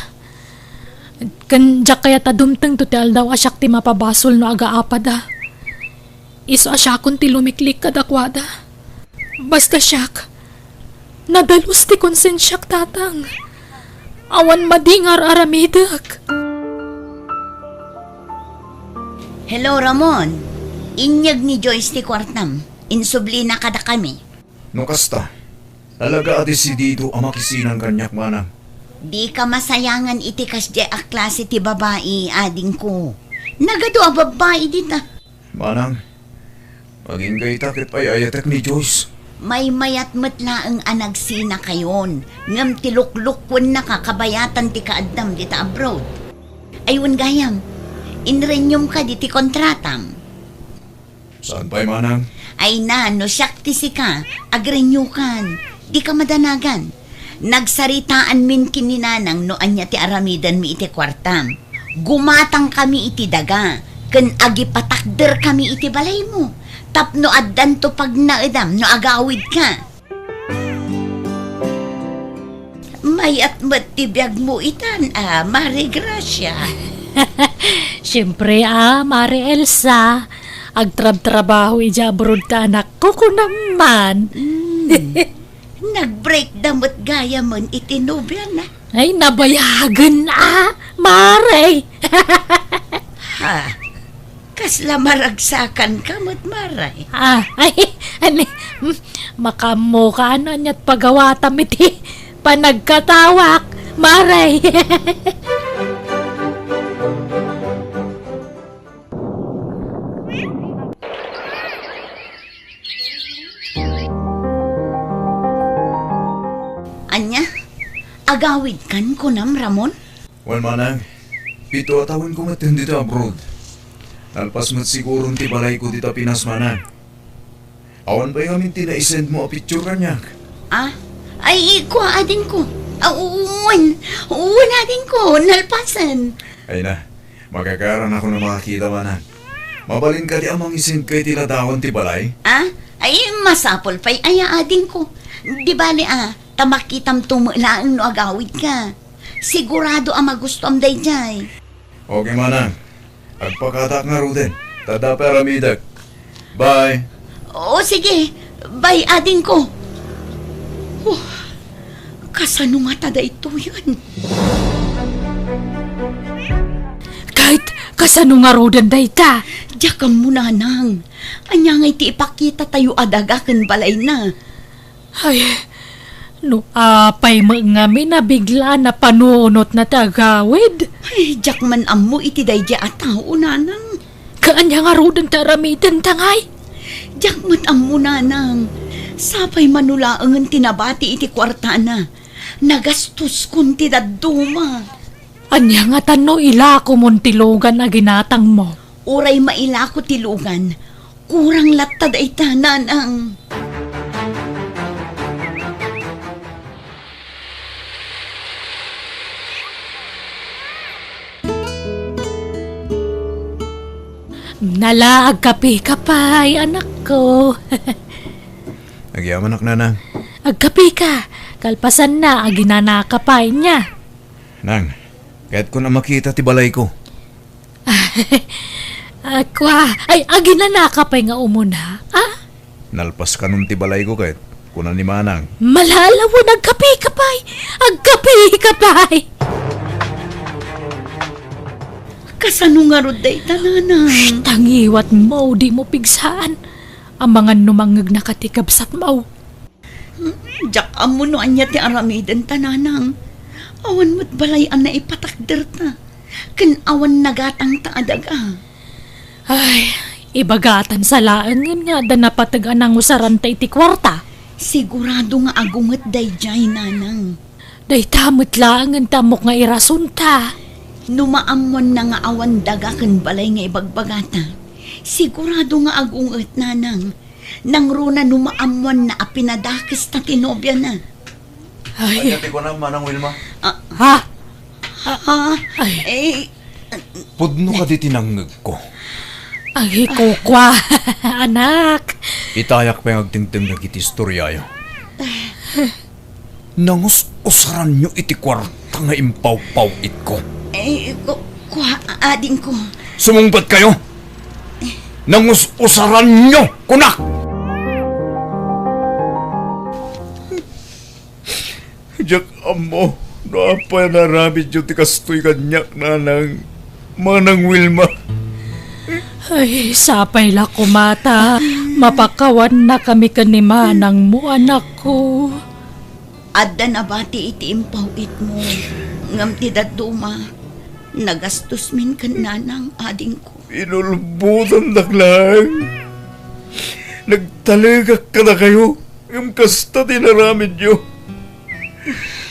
Ken diak kayat a dumtengto ti aldaw a siak ti mapabasol no agaapada. Isu a siakon ti lumiklik kadakuada. Basta siak, nadalus ti konsensiak, Tatang. Awan madi nga ar-aramidek. Hello, Ramon. Inyeg ni Joyce ti kuartam. Insublina kadakami. No kasta, talaga a desidido a makisinang kaniak, manang. Dika masayangan iti kasdiay a klase ti babai, adingko. Nagadu a babbai dita. Manang, agingga ita ket ay-ayatek ni Joyce. Maymayat met laeng a nagsinakayon, ngem ti luklukuennaka kabayatan ti kaaddam dita abroad. Ay, wen gayam, inrenew-ka diti kontratam. Saan pay, manang? Ay na, no siak ti sika, agrenew-kan. Dika madanagan. Nagsaritaanmin ken ni nanang no ania ti aramidenmi iti kuartam. Gumatangkami iti daga, ken agipatakderkami iti balaymo, tapno addanto pagnaedam no agawidka. Mayat met ti biagmo itan a, Mare Gracia. Siempre a, Mare Elsa. Agtrabtrabaho idiay abroad ti anakko, kunam man. Mm. Nag-break da met gayamen iti nobiana. Ay, nabayagen a, Mare. Ha? Kasla maragsakanka met, Mare. Ah, ay, ani, hmm, makaammoka no aniat pagawatam iti panagkatawak, Mare. Kan kunam, Ramon? Wen, manang, pito a tawenko met dita abroad. Nalpas met siguron ti balayko dita Pinas, manang. Awan pay ngamin ti naisendmo a picture kaniak? Ah? Ay, kua, adingko. Ah, wen, wen, adingko, nalpasen. Ay na, magkakaranakon a makakita, manang. Mabalin kadi a mangisend kay ti ladawan ti balay? Ah? Ay, masapul pay aya, adingko. Di bale, ah, ta makitamto met laeng no agawidka. Sigurado a magustuam daydiay. Okay, manang. Agpakadak ngaruden. Ta adda pay aramidek. Bye. O, sige. Bye, adingko. Oh, kasano ngata daytoyen? Kayat, kasano ngaruden dayta? Diak ammo, nanang. Ania ngay ti ipakitatayo a daga ken balayna? Ay, no apay met ngamin a bigla a napanunotna ti agawid? Ay, diak man ammo iti daydiay a tao, nanang. Ket ania ngaruden ti aramidenta ngay? Diak met ammo, nanang. Sapay mano laengen ti nabati iti kuartana. Nagastoskon ti dadduma. Ania ngata no ilakomon ti lugan a ginatangmo? Uray mailako ti lugan, kurang latta dayta, nanang. Nala, agkapeka pay, anakko. Agyamanak, nanang. Agkapeka, kalpasanna, aginanaka pay, nia? Nang, kayatkon a makita ti balayko. Ah, kua, ay, aginanaka pay nga umuna, ah? Nalpas kanon ti balayko ket, kuna ni manang. Malalawen, agkapeka pay! Agkapeka pay! Kasano ngarud dayta, nanang? Shh, tangiwatmo, dimo pigsaan. Amangan no mangngegnaka ti kabsatmo. Diak ammo no ania ti aramidenta, nanang. Awan met balay a naipatakderta, ken awan nagatangta a daga. Ay, ibagatan sa laengen nga adda napateg a nangusaranta iti kuarta. Sigurado nga agunget daydiay, nanang. Dayta met laengen ti ammok nga irasonta. No maammoanna nga awan daga ken balay nga ibagbagata, sigurado nga agunget, nanang. Nangruna no maammoanna a pinadakesta ti nobiana. Ay. Ania ti kunam, Manang Wilma? Ah. Ha? Ah, ay. Eh. Pudno kadi ti nangngegko? Ay, kukua, anak. Itayak pay nga agtengteng dagiti istoriayo. Nangus-usaranyo iti kuarta nga impawpaw-itko. Eh, ku-, kua, adingko. Sumungpetkayo! Nangus-usaranyo, kunak! Diak ammo no apay a naaramidyo ti kastoy kaniak, nanang, Manang Wilma. Ay, sapay la koma ta mapakawannakami ken ni manangmo, anakko. Adda nabati iti impawitmo, ngem ti dadduma, nagastosmin ken nanang, adingko. Inulbodandak laeng. Nagtalekak kadakayo, ngem kasta ti inaramidyo.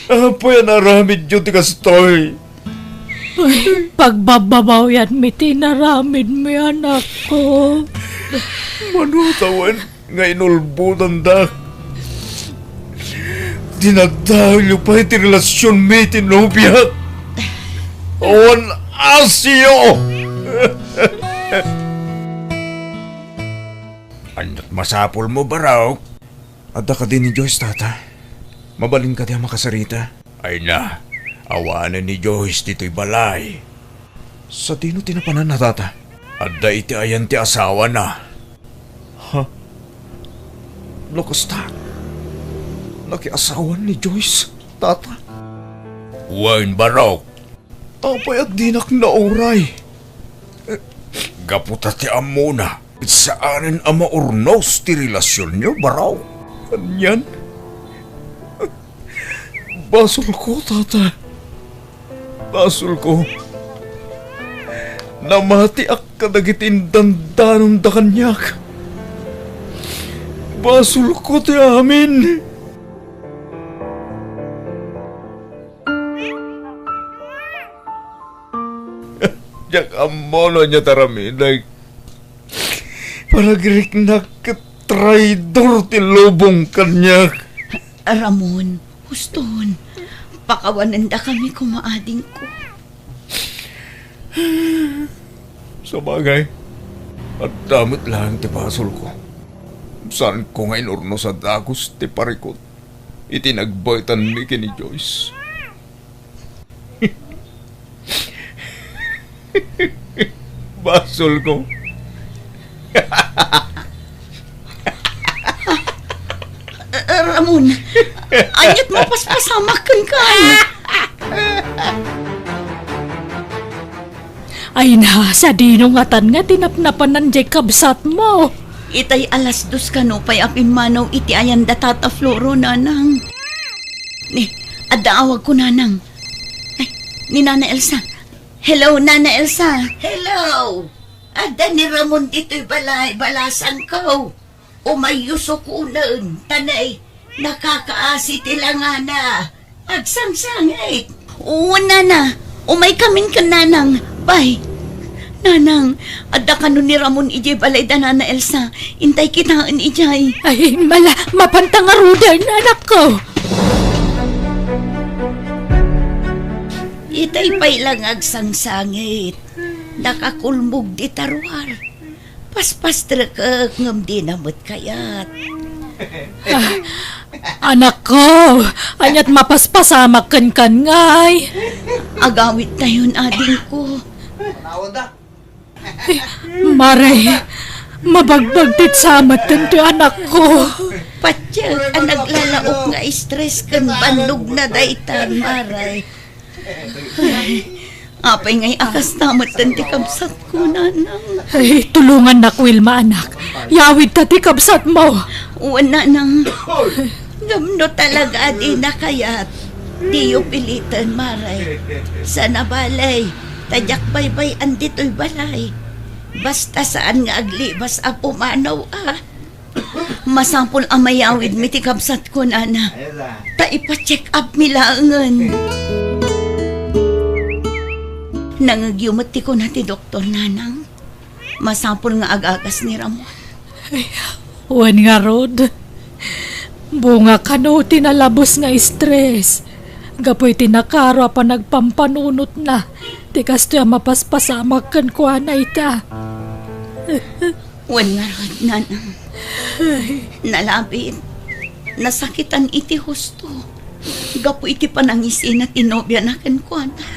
Apay a naaramidyo ti kastoy? Ay, pagbababawyanmi ti inaramidmi, anakko. Mano tawen nga inulbodandak. Dinadaelyo pay ti relasionmi iti nobiak. Awan asio! Aniat masapulmo, Barok? Adda kadi ni Joyce, Tata? Mabalin kadi a makasarita? Ay na, awanen ni Joyce ditoy balay. Sadino ti napananna, Tata? Adda iti ayan ti asawana. Ha? No kasta, nakiasawan ni Joyce, Tata? Wen, Barok. Apay a dinak nauray? Gapu ta ti ammona, saanen a maurnos ti relasionyo, Barok. Anian? Basolko, Tata. Basolko. Namatiak kadagiti indandanonda kaniak. Basolko ti amin. Diak ammo no ania ti aramidek. Panagriknak ket traidor ti lubong kaniak. Ramon, huston. Pakawanendakami koma, adingko. Sabagay, adda met laeng ti basolko. Saanko nga inurnos a dagus ti parikut iti nagbaetanmi ken ni Joyce. Basolko. Ah, Ramon, ania't mapaspasamak kenka? Ay na, sadino ngatan nga tinapnapanan diay kabsatmo? Itay alas dos kano pay a pimmanaw iti ayan da Tata Floro, nanang. Ni, adda awagko, nanang. Ay, ni Nana Elsa. Hello, Nana Elsa. Hello. Adda ni Ramon ditoy balay, balasangko. Umayyo sukonen, ta nay, nakakaasi ti langana. Agsangsangit. Oo, nana. Umaykamin ken nanang. Bye. Nanang, adda kano ni Ramon idiay balay da Nana Elsa. Intay kitaen idiay. Ay, mala, mapanta ngaruden, anakko. Itay pay lang agsangsangit. Nakakulmog dita ruar. Paspastrek ngem dina met kayat. Ah, anakko, ania't mapaspasamak kenkan ngay? Agawidtayon, adingko. Mare, mabagbagtit sa met daytoy anakko. Patiek a naglalaok nga stress ken bannogna daytan, Mare. Ay, apay ngay a kasta met ti kabsatko, nanang? Ay, tulongannak, Wilma, anak. Yawidta ti kabsatmo. Wen, nanang. Ngem no talaga a dina kayat, diyo piliten, Mare. Sana balay, ta diak baybay-an ditoy balay. Basta saan nga aglibas a pumanaw, a. Masapul a mayawidmi ti kabsatko, nana. Ta ipa-check up mi laengen. Nangegyo met ti kuna ti doktor, nanang. Masapul nga agagas ni Ramon. Ay, wen ngarud, bunga kano ti nalabes nga stress gapu iti nakaro a panagpampanunotna ti kastoy a mapaspasamak kenkuana ita. Wen ngarud, nanang, nalabit, nasakitan iti husto gapu iti panangisina ti nobiana kenkuana.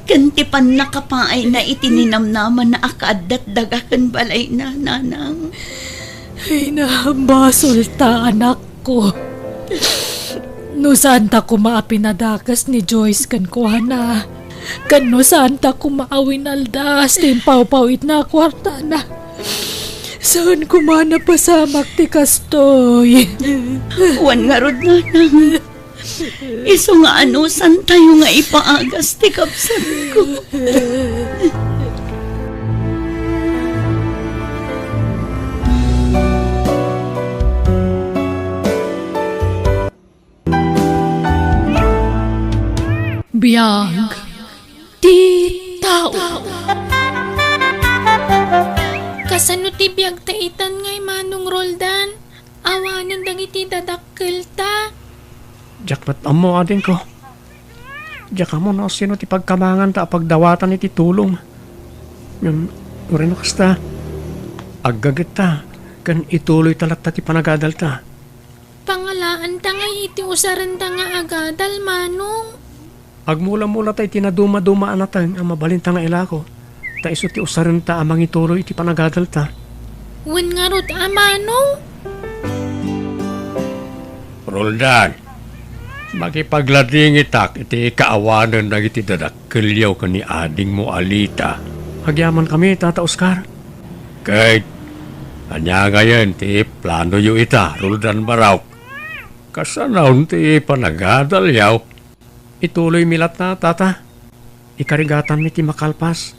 Ken ti pannakapaayna iti ninamnamana a kaaddat daga ken balayna, nanang. Ay, nabasolta, anakko. No saanta koma a pinadakes ni Joyce kenkuana, ken no saanta koma a winaldas ti impawpawidna a kuartana, saan koma a napasamak ti kastoy. Wen ngarud, nanang. Isu nga anusantayo nga ipaagas ti kabsatko. Biag ti tao. Kasano ti biagta itan ngay, Manong Roldan? Awanen dagiti dadakkelta. Diak met ammo, adingko. Diak ammo no sino ti pagkamanganta a pagdawatan iti tulong. Ngem, uray no kasta, aggagetta ken ituloyta latta ti panagadalta. Pangalaanta ngay iti usarenta nga agadal, Manong. Agmula-mulata iti nadumaduma a nateng a mabalinta nga ilako, ta isu ti usarenta a mangituloy iti panagadalta. Wen ngarud a, Manong? Roldan, makipagladingitak iti kaawanen dagiti dadakkelyo ken ni adingmo a Lita. Agyamankami, Tata Oscar. Ket ania ngayen ti planoyo ita, Roldan Baraok? Kasano ti panagadalyo? Ituloymi latta, Tata. Ikarigatanmi ti makalpas,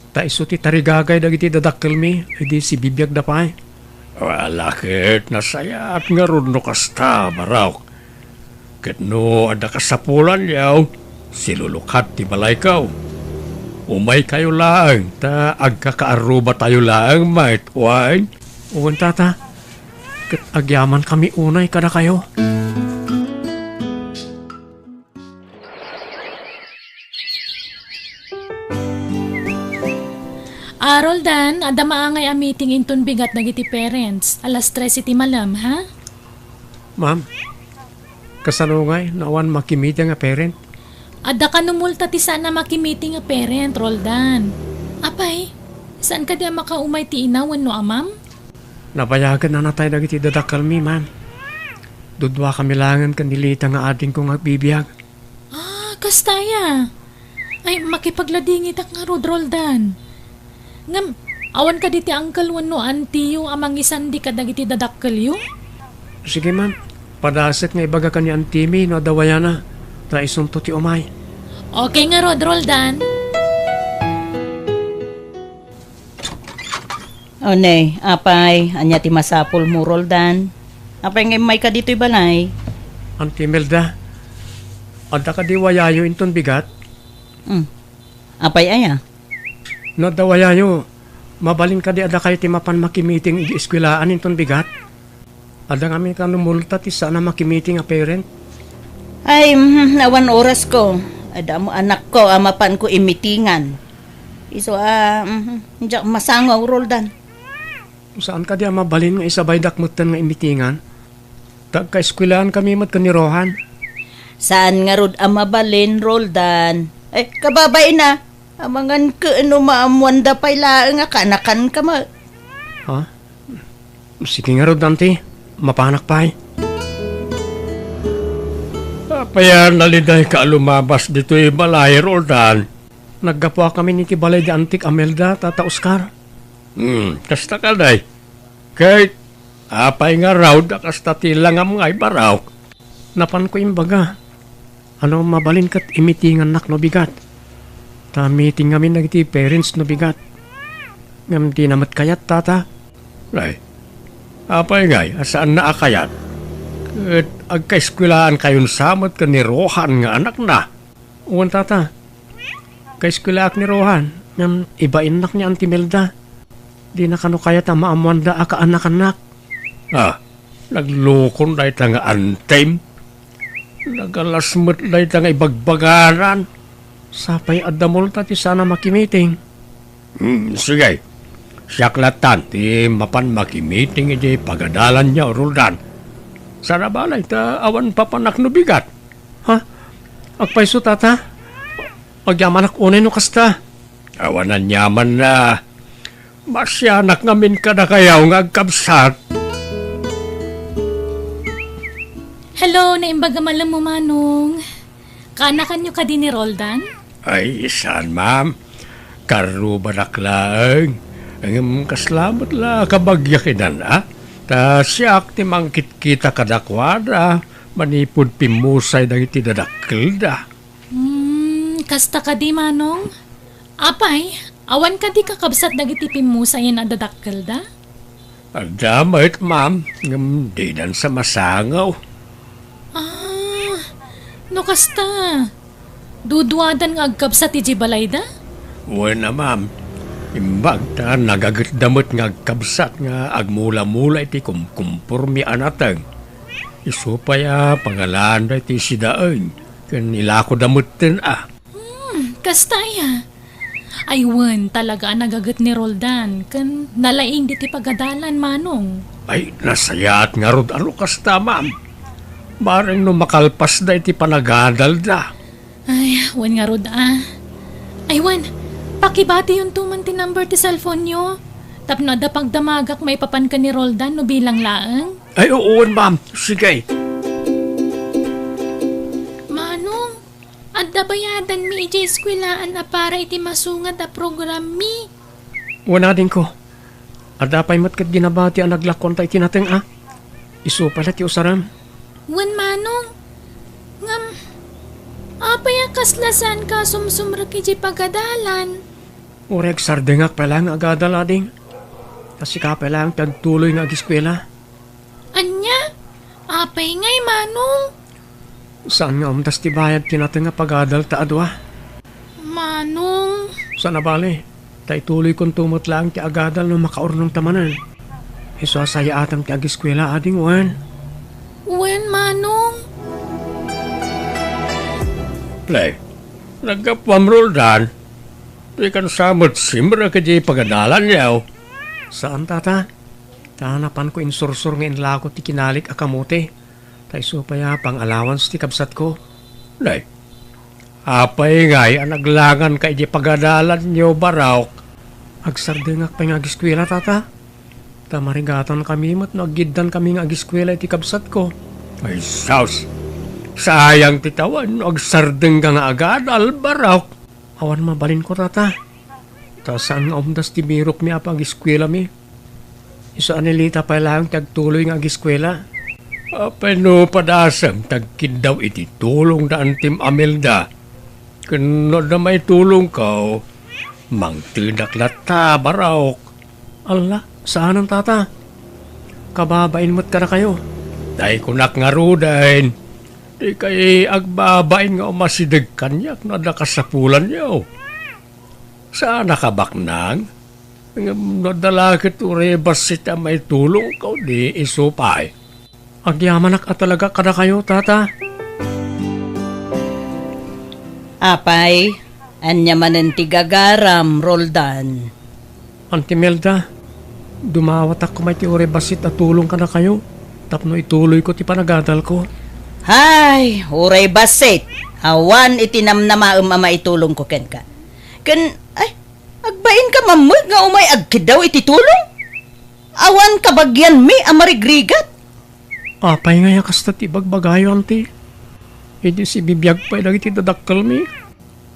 ta isu ti tarigagay dagiti dadakkelmi idi sibibiagda pay. Ala, ket nasayaat ngarud no kasta, Baraok. Ket no adda kasapulanyo, silulukat ti balayko. Umaykayo laeng, ta agkakaarrubatayo laeng met, wen? Wen, Tata. Ket agyamankami unay kadakayo. Ah, Roldan, adda maangay a meeting inton bigat dagiti parents. Alas tres iti malem, ha? Ma'am, kasano ngay no awan makimiting a parent? Adda kano multa ti saan a makimiting a parent, Roldan. Apay, saan kadi a makaumay ti ina wenno amam? Nabayagen a natay dagiti dadakkelmi, ma'am. Duduakami laengen ken ni Lita nga adingko nga agbibiag. Ah, kasta aya. Ay, makipagladingitak ngarud, Roldan. Ngem, awan kadi ti uncle wenno auntie-yo a mangisandi kadagiti dadakkelyo? Sige, ma'am. Padasek nga ibaga ken ni auntie-mi no adda wayana. Ta isunto ti umay. Okay ngarud, Roldan. O ne, apay, ania ti masapulmo, Roldan? Apay nga immayka ditoy balay? Auntie Imelda, adda kadi wayayo inton bigat? Hmm. Apay aya? No adda wayayo, mabalin kadi a dakayo ti mapan makimiting iti eskuelaan inton bigat? Adda ngamin kano multa ti saan a makimiting a parent? Ay, mhm, awan orasko. Adda mo anakko a mapanko imitingan. Isu a, mhm, diak masangaw, Roldan. Saan kadi a mabalin nga isabaydak metten nga imitingan? Ta agkaeskuelaankami met ken ni Rohan. Saan ngarud a mabalin, Roldan? Eh, kababain a. Amangan ken no maammoanda pay laeng a kaanakanka met. Ha? Sige ngarud, auntie. Mapanak pay. Apay a nalidayka a lumabas ditoy balay, Roldan? Naggapuakamin iti balay di Antik Amelda, Tata Oscar. Hmm, kasta kadi. Ket apay ngarud a kasta ti langam nga ibarok? Napanko imbaga a no mabalin ket imitingannak no bigat. Ta meeting ngamin dagiti parents no bigat. Ngem dina met kayat, Tata. Ay, apay ngay a saanna a kayat? Ket agkaeskuelaankayon sa met ken ni Rohan nga anakna. Wen, Tata. Kaeskuelaak ni Rohan, ngem ibainnak ni Auntie Melda. Dina kano kayat a maammoanda a kaanakannak. Ah, naglukon dayta nga antem. Nagalas met dayta nga ibagbaganan. Sapay adda multa ti saan a makimiting. Hmm, sige. Siak lattan ti mapan makimiting iti pagadalanyo, Roldan. Saan a balay ta awan papanak no bigat. Ha? Agpayso, Tata? Agyamanak unay no kasta. Awan aniamanna. Masianak ngamin kadakayo nga agkabsat. Hello, naimbag a malemmo, Manong. Kaanakanyo kadi ni Roldan? Ay, saan, ma'am. Karrubadak laeng. Ngem kasla met la kabagyakidan, a? Ta siak ti mangkitkita kadakuada manipud pimmusay dagiti dadakkelda. Hmm, kasta kadi, Manong? Apay, awan kadi kakabsat dagiti pimmusayen a dadakkelda? Adda met, ma'am, ngem didan sa masangaw. Ah, no kasta, duduadan nga agkabsat idiay balayda? Wen a, ma'am. Imbag ta nagagetda met nga agkabsat nga agmula-mula iti kumkumpormi a nateng. Isu pay a pangalaanda iti sidaen ken ilakoda metten a. Hmm, kasta aya. Ay wen, talaga a nagaget ni Roldan ken nalaing diti pagadalan, Manong. Ay, nasayaat ngarud a no kasta, ma'am. Bareng no makalpasda iti panagadalda. Ay, wen ngarud a. Ay wen, pakibatiyonto man ti number ti cellphone-yo tapno adda pagdamagak maipapan ken ni Roldan no bilang laeng. Ay, oo, wen, ma'am. Sige. Manong, adda bayadanmi idiay eskuelaan a para iti masungat a programmi. Wen, adingko. Adda pay met ket di nabati a naglakuanta iti nateng a. Isu pay la ti usarem. Wen, Manong. Ngem, apay a kasla saanka a sumsumrek idiay pagadalan? Uray agsardengak pay laeng nga agadal, ading. Ta sika pay laeng ti agtuloy nga ageskuela. Ania? Apay ngay, Manong? Saan nga umdas ti bayad ti nateng a pagadalta a dua? Manong. Saan a bale, ta ituloykonto met laeng ti agadal no makaurnongta manen. Isu a sayaatem ti ageskuela, ading wen? Wen, Manong. Nay, naggapuam, Roldan. Dikan sa met simrek iti pagadalanyo. Saan, Tata. Ta napanko insursor nga inlako ti kinalik a kamote. Ta isu pay a pang-allowance ti kabsatko. Nay, apay ngay a naglanganka iti pagadalanyo, Barok? Agsardengak pay nga ageskuela, Tata. Ta marigatankami met no aggiddankami nga ageskuela iti kabsatko. Ay, sus! Sayang ti tawen no agsardengka nga agadal, Barok. Awan mabalinko, Tata. Ta saan nga umdas ti birokmi a pag-eskuelami. Isu a ni Lita pay laeng ti agtuloy nga ageskuela. Apay no padasem ti agkiddaw iti tulongda Antim Amelda? Ken no adda maitulongko, mangtedak latta, Barok. Alla, saanen, Tata. Kababain met kadakayo. Tay kunak ngaruden, dikay agbabain nga umasideg kaniak no adda kasapulanyo. Saan a kabaknang? Ngem no adda la ket uray bassit a maitulongko, di isu pay. Agyamanak a talaga kadakayo, Tata. Apay, ania manen ti gagaram, Roldan? Auntie Melda, dumawatak koma iti uray bassit a tulong kadakayo tapno ituloyko ti panagadalko. Hay, uray bassit, awan iti namnamaem a maitulongko kenka. Ken, ay, agbainka man met nga umay agkiddaw iti tulong? Awan kabagianmi a marigrigat? Apay ngay a kasta ti ibagbagayo, Auntie? Idi sibibiag pay dagiti dadakkelmi,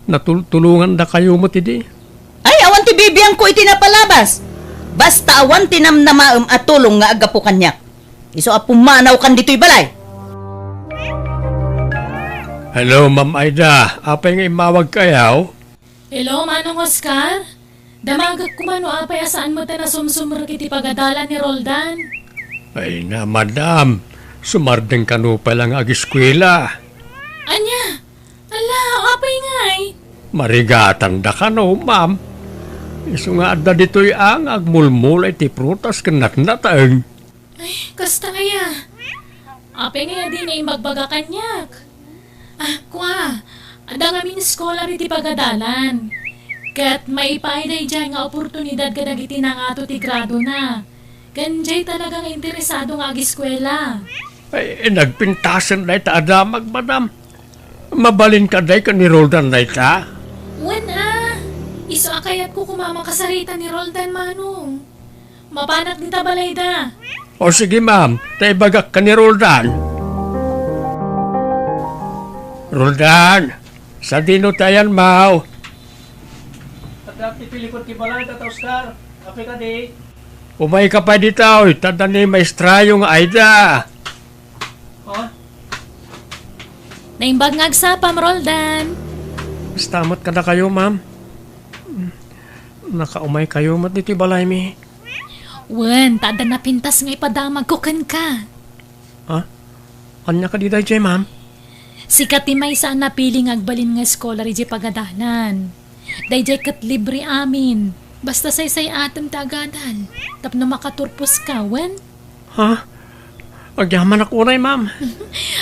natultulongandakayo met idi. Ay, awan ti bibiangko iti napalabas. Basta awan ti namnamaem a tulong nga aggapu kaniak. Isu a pumanawkan ditoy balay. Hello, Ma'am Aida. Apay nga immawagkayo? Hello, Manong Oscar? Damagek koma no apay a saan met a nasumsumrek iti pagadalan ni Roldan. Ay na, madam. Sumardeng kano pay la nga ageskuela. Ania? Ala, apay ngay? Marigatanda kano, ma'am. Isu nga adda ditoy a nga agmulmula iti prutas ken natnateng. Ay, kasta aya. Apay ngay a dina imbagbaga kaniak? Ah, kua, adda ngamin scholar iti pagadalan. Ket maipaay daydiay nga oportunidad kadagiti nangato ti gradona. Ken diay talaga nga interesado nga ageskuela. Ay, nagpintasen dayta a damag, madam. Mabalin kadi ken ni Roldan dayta? Wen a. Isu a kayatko koma makasarita ni Roldan, Manong. Mapanak dita balayda. O sige, ma'am. Ta ibagak ken ni Roldan. Roldan, sadino ti ayanmo? Adda ti pilikod ti balay, Tata Oscar. Apay kadi? Umayka pay ditoy, ta adda ni maestrayo nga Aida. Ha? Naimbag nga agsapam, Roldan. Kasta met kadakayo, ma'am. Nakaumaykayo met ditoy balaymi. Wen, ta adda napintas nga ipadamagko kenka. Ha? Ania kadi daydiay, ma'am? Sika ti maysa a napili nga agbalin nga scholar idiay pagadalan. Daydiay ket libre amin. Basta saysay-atem ti agadal. Tapno makaturposka, wen? Ha? Agyamanak unay, ma'am.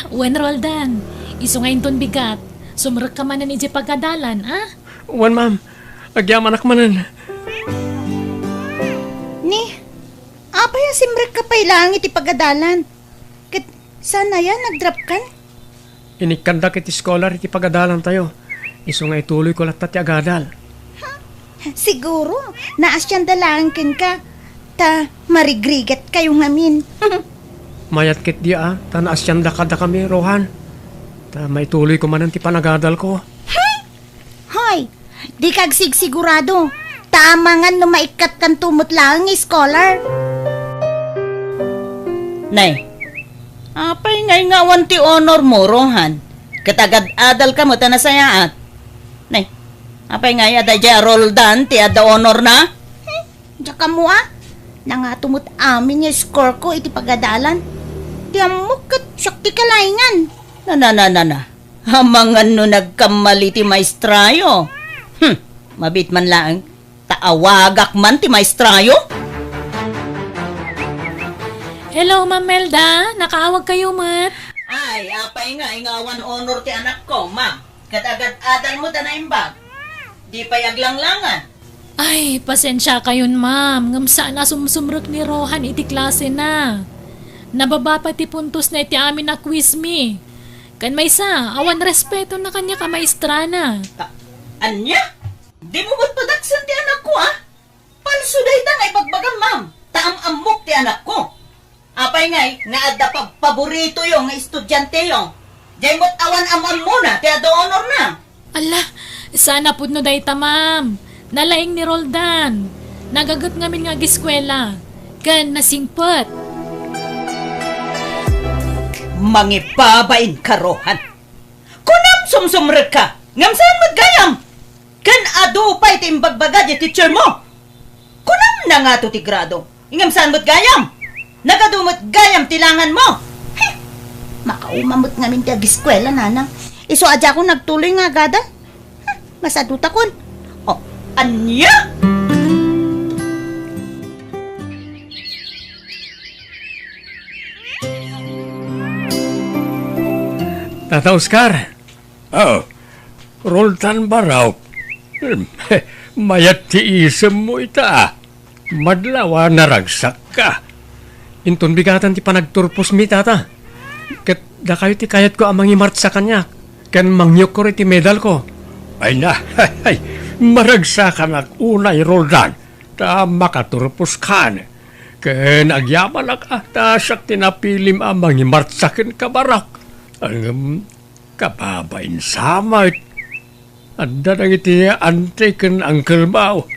Wen, Roldan. Isu nga inton bigat, sumrekka manen idiay pagadalan, a? Wen, ma'am. Agyamanak manen. Ni, apay a simrekka pay laeng iti pagadalan? Ket saan aya nagdrapkan? Inikkandak iti scholar iti pagadalantayo. Isu nga ituloyko latta ti agadal. Siguro, naasianda laeng kenka, ta marigrigatkayo ngamin. Mayat ketdi a, ta naasianda kadakami, Rohan. Ta maituloyko manen ti panagadalko. Hoy, dika agsigsigurado, ta amangan no maikkatkanto met laeng nga scholar. Nay, apay ngay nga awan ti honormo, Rohan? Ket agad-adalka met a nasayaat. Nay, apay ngay a daydiay a Roldan ti adda honorna? Hmm, diak ammo a. Nangato met amin nga score ko iti pagadalan. Ti ammok ket siak ti kalaingan. Na, na, na, na, na. Amangan no nagkamali ti maestrayo. Hmm. Mabiit man laeng, ta awagak man ti maestrayo. Hello, Ma'am Melda. Nakaawag kayo met? Ay, apay nga, ingawan honor ti anakko, ma'am. Ket agad-adal mo ta naimbag. Di pay aglanglangan. Ay, pasensya kayon, ma'am. Ngem saan a sumsumrek ni Rohan iti klasena. Nababa pay ti puntos na iti amin a quiz mi. Ken maysa, awan respeto na kaniak a maestrana. Ta-, ania? Di mo met padaksen ti anakko, a? Palso dayta nga ibagbagam, ma'am. Ta am-ammok ti anakko. Apay ngay, nga adda pab-, paboritoyo nga estudianteyo. Jay met awan am-ammona ti adda honor na. Ala, saan a pudno dayta, ma'am. Nalaing ni Roldan. Nagaget ngamin nga agiskuela. Ken nasingpet. Mangibabain ka, Rohan. Kunam sumsumrek ka, ngem saan met gayam? Ken adu pay ti imbagbaga ti teacher mo. Kunam na ngato ti grado, ngem saan met gayam? Nagadu met gayam ti langan mo. Heh! Makauma met ngamin ti agiskuela, nanang. Isu a diakon nagtuloy nga agada. Heh! Masadutakon. O, ania? Tata Oscar. Oh, Roldan Barok. Hmm, mayat ti isemmo ita. Madlaw a naragsak ka. Inton bigatan ti panagturpos mi, tata. Ket dakayo ti kayatko a mangimartsa kaniak ken mangyukkor iti medalko. Ay na, ay, maragsakanak unay, Roldan, ta makaturpos kan. Ken agyamanak a ta siak ti napilim a mangimartsa kenka, Barok. Ngem, kababain sa met. Adda dagiti auntie ken uncle mo.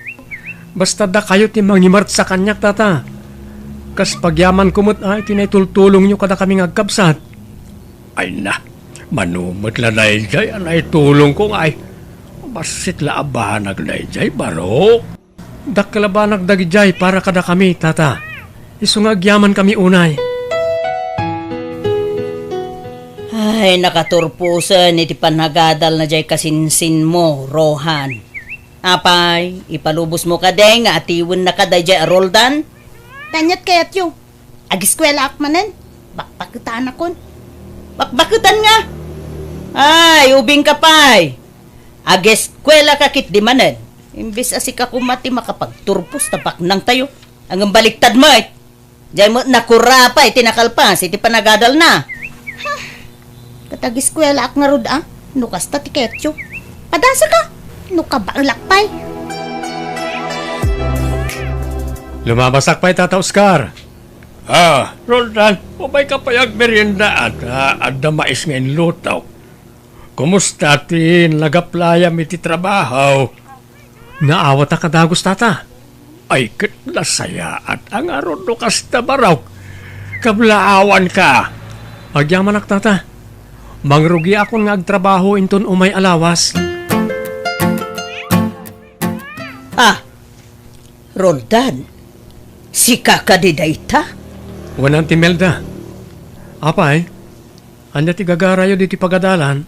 Basta dakayo ti mangimartsa kaniak, tata. Kas pagyamanko met, ay, ti naitultulongyo kadakami nga agkabsat. Ay na, mano met la daydiay a naitulongko, ay. Bassit la a banag daydiay, Barok. Dakkel a banag dagidiay para kadakami, tata. Isu nga agyamankami unay. Ay, nakaturposen iti panagadal na jay kasinsinmo, Rohan. Apay, ipalubosmo kadi nga atiwennaka daydiay a Roldan? Ania ti kayatyo? Agiskuelaak manen? Bakbaketanakon. Bakbaketan nga? Ay, ubingka pay. Agiskuelaka ketdi manen. Imbes a sika koma ti makapagturpos ta baknangtayo. Ngem baliktad met. Jay met nakurapay ti nakalpas iti panagadalna. Ket agiskuelaak ngarud a, no kasta ti kayatyo. Padasaka, no kabaelak pay. Lumabasak pay, Tata Oscar. Ah, Roldan, umayka pay agmerienda, ta adda mais nga inluto. Kumusta ti nagaplayam iti trabaho? Naawatak a dagus, tata. Ay, ket nasayaat a ngarud no kasta, Barok. Kablaawanka. Agyamanak, tata. Mangrugiakon nga agtrabaho inton umay a lawas. Ah, Roldan, sika kadi dayta? Wen, Auntie Melda. Apay, ania ti gagarayo ditoy pagadalan?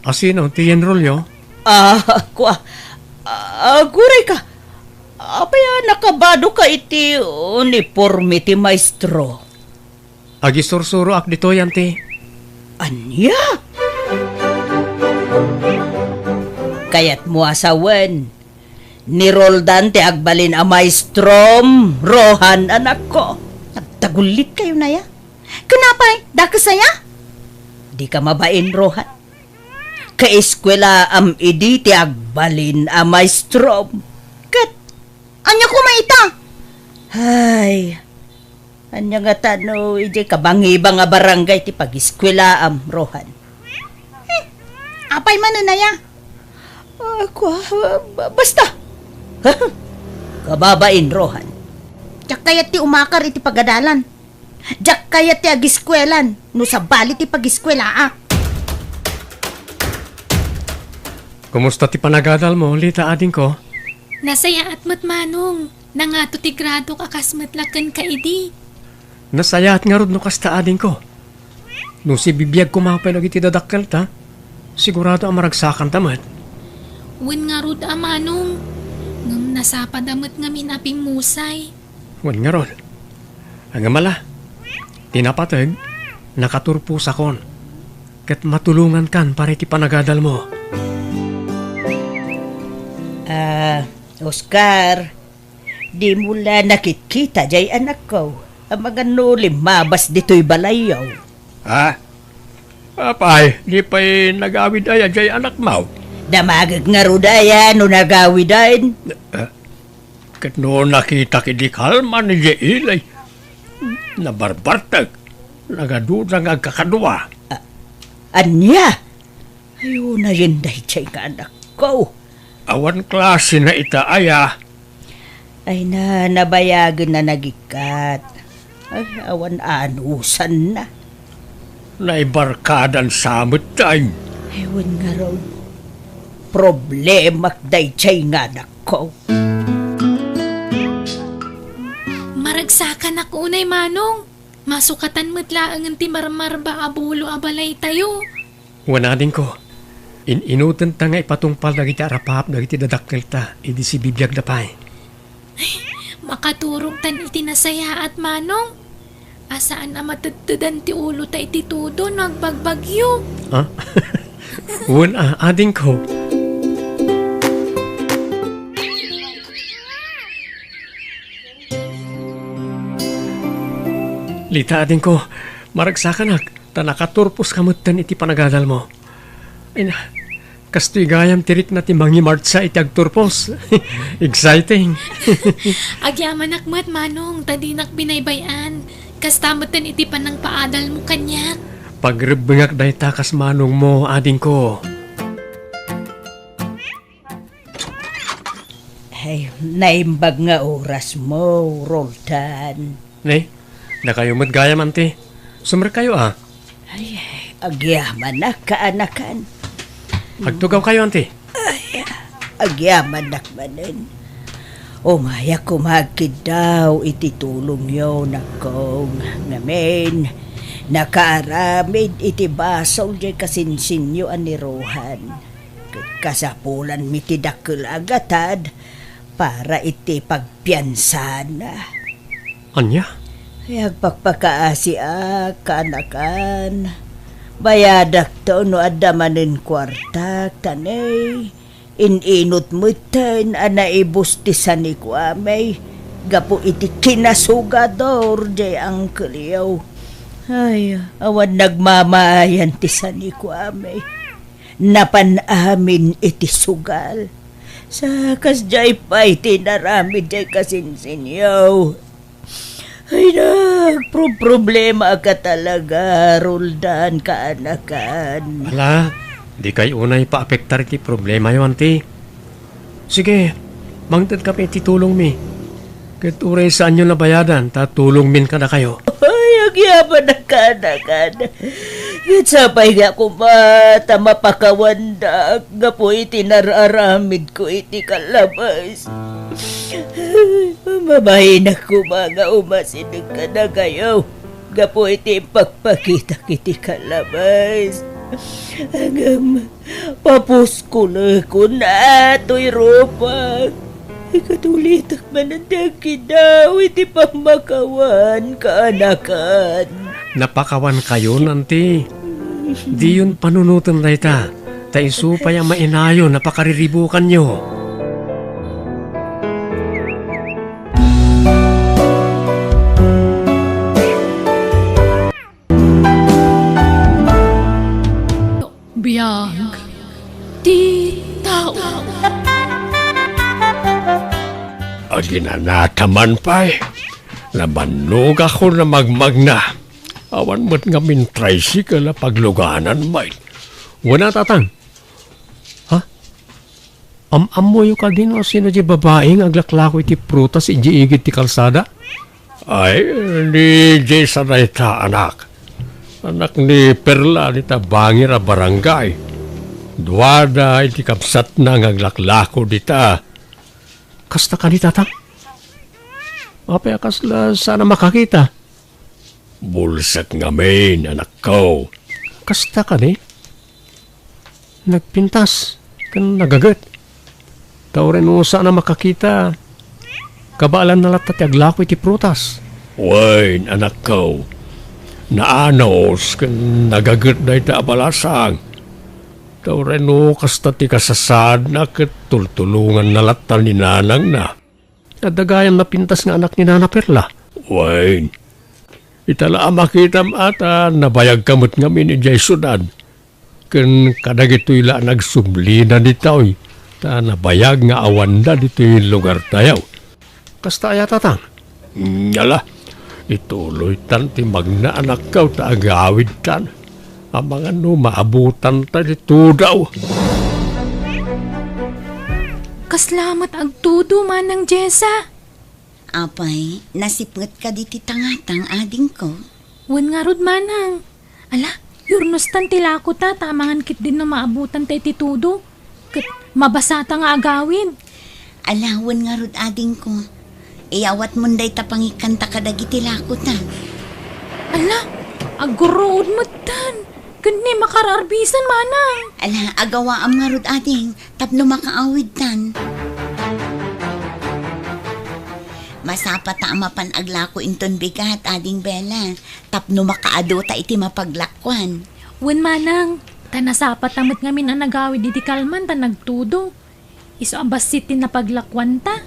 Asino ti yenrolyo? Ah, kua, ah, aguray ka. Apay a nakabadoka iti uniporme ti maestro? Agisursuroak ditoy, Auntie. Ania? Kayatmo a sawen, ni Roldan ti agbalin a maestrom, Rohan, anakko. Nagtagullit kayo na ya. Ken apay, dakes aya? Dika mabain, Rohan. Kaeskuelaam idi ti agbalin a maestrom. Ket ania koma ita? Ay, ania ngata no idiay kabangibang a barangay ti pageskuelaam, Rohan? Hmm, apay manen aya? Ah, kua, ba-, basta. Kababain, Rohan. Diak kayat ti umakar iti pagadalan. Diak kayat ti agiskuelan no sabali ti pagiskuelaak. Kumusta ti panagadal mo, Lita, adingko? Nasayaat met, Manong. Nangato ti gradok a kas met la kenka idi. Nasayaat ngarud no kasta, adingko. No sibibiag koma pay dagiti dadakkelta, sigurado a maragsakanta met. Wen ngarud a manong, ngem nasapada met ngamin a pimmusay. Wen ngarud. Ngem ala, ti napateg, nakaturposakon, ket matulongankan para iti panagadalmo. Ah, Oscar, dimo la nakitkita jay anakko, amangan no limmabas ditoy balayyo. Ha? Apay, di pay nagawid aya jay anakmo? Damagek ngarud aya no nagawidan. Eh, ket no nakitak idi kalman idiay ili, nabarbartek, nagaduda nga agkakadua. A-, ania? Ay, unayen daydiay nga anakko. Awan klase na ita aya. Ay na, nabayagen a nagikkat. Ay, awan anusanna. Naibarkadan sa met tayo. Ay, wen ngarud. Problemak daydiay nga anakko. Maragsakanak unay, manong. Masukatan met laengen ti marmarba a bulo a balaytayo. Wen adingko, in-inutenta nga ipatungpal dagiti arapap dagiti dadakkelta idi sibibiagda pay. Makaturogtan iti nasayaat, manong. A saan a matettedan ti ulota iti tudo no agbagbagyo. Ha? Wen a, adingko. Lita, adingko, maragsakanak, ta nakaturposka metten iti panagadalmo. Ay na, kastoy gayam ti rikna ti mangimartsa iti agturpos. Exciting. Agyamanak met, manong, ta dinak binaybay-an. Kasta metten iti panangpaadalmo kaniak. Pagrebbengak dayta kas manongmo, adingko. Ay, naimbag nga orasmo, Roldan. Ne, dakayo met gayam, anti. Sumrekkayo a. Ay, agyamanak, kaanakan. Agtugawkayo, anti. Ay, agyamanak manen. Umayak koma agkiddaw iti tulongyo, nakong. Ngamin, nakaaramid iti basol jay kasinsinyo a ni Rohan. Ket kasapulanmi ti dakkel a gatad para iti pagpiansana. Ania? Ay, agpakpakaasiak, kaanakan. Bayadakto no adda manen kuartak, ta ne, in-inut metten a naibus ti sanikuami gapu iti kinasugador jay angkelyo. Ay, awan nagmamaayan ti sanikuami. Napan amin iti sugal. Sa kasdiay pay ti inaramid jay kasinsinyo. Ay, nagproproblemaak talaga, Roldan, kaanakan. Ala, dikay unay paapektar iti problemayo, anti. Sige, mangted kami iti tulongmi. Ket uray saanyo nabayadan, ta tulongmin kadakayo. Ay, agyamanak, kaanakan. Ket sapay nga koma ta mapakawandak gapu iti nararamidko iti kalabas. Mabainak koma nga umasideg kadakayo gapu iti impakpakitak iti kalabas. Ngem, papuskol ko na toy rupak. Ikatulitak manen ti agkidaw iti pammakawan, kaanakan. Napakawankayon, anti. Diyon panunoten dayta, ta isu pay a mainayon a pakariribukanyo. Biag ti tao. Aginanata man pay, nabannogakon a magmagna. Awan met ngamin tricycle a pagluganan met. Wen a, tatang. Ha? Am-ammoyo kadi no sino diay babai nga aglaklako iti prutas idiay igid ti kalsada? Ay, ni Jason dayta, anak. Anak ni Perla dita bangir a barangay. Duada iti kabsatna nga aglaklako dita. Kasta kadi, tata? Apay a kasla saan a makakita? Bulsek ngamin, anakko. Kasta kadi? Nagpintas ken nagaget. Ta uray no saan a makakita, kabaelanna latta ti aglako iti prutas. Wen, anakko, naanus ken nagaget dayta a balasang. Ta uray no kasta ti kasasaadna ket tultulonganna latta ni nanangna. Adda gayam napintas nga anak ni Nana Perla. Wen, ita la a makitam a ta nabayagka met ngamin idiay siudad. Ken kadagitoy la a nagsublina ditoy, ta nabayag nga awanda ditoy lugartayo. Kasta aya, Tatang? Ngala, ituloytan ti magna, anakko, ta agawidtan. Amangan no maabutanta ti tudo. Kasla met agtudo, Manang Jessa? Apay, nasipngetka diti tangatang, adingko? Wen ngarud, Manang. Ala, yurnostan ti lakota, ta amangan ketdin no maabutanta iti tudo. Ket mabasata nga agawid. Ala, wen ngarud, adingko. Iyawatmon dayta pangikkanta kadagiti lakota. Ala, agguruod metten. Ken ni makararbisan, Manang. Ala, agawaam ngarud, ading, tapno makaawidtan. Masapata a mapan aglako inton bigat, Ading Bella, tapno makaadota iti mapaglakuan. Wen, Manang, ta nasapata met ngamin a nagawid iti kalman ta nagtudo. Isu a bassit ti napaglakuanta.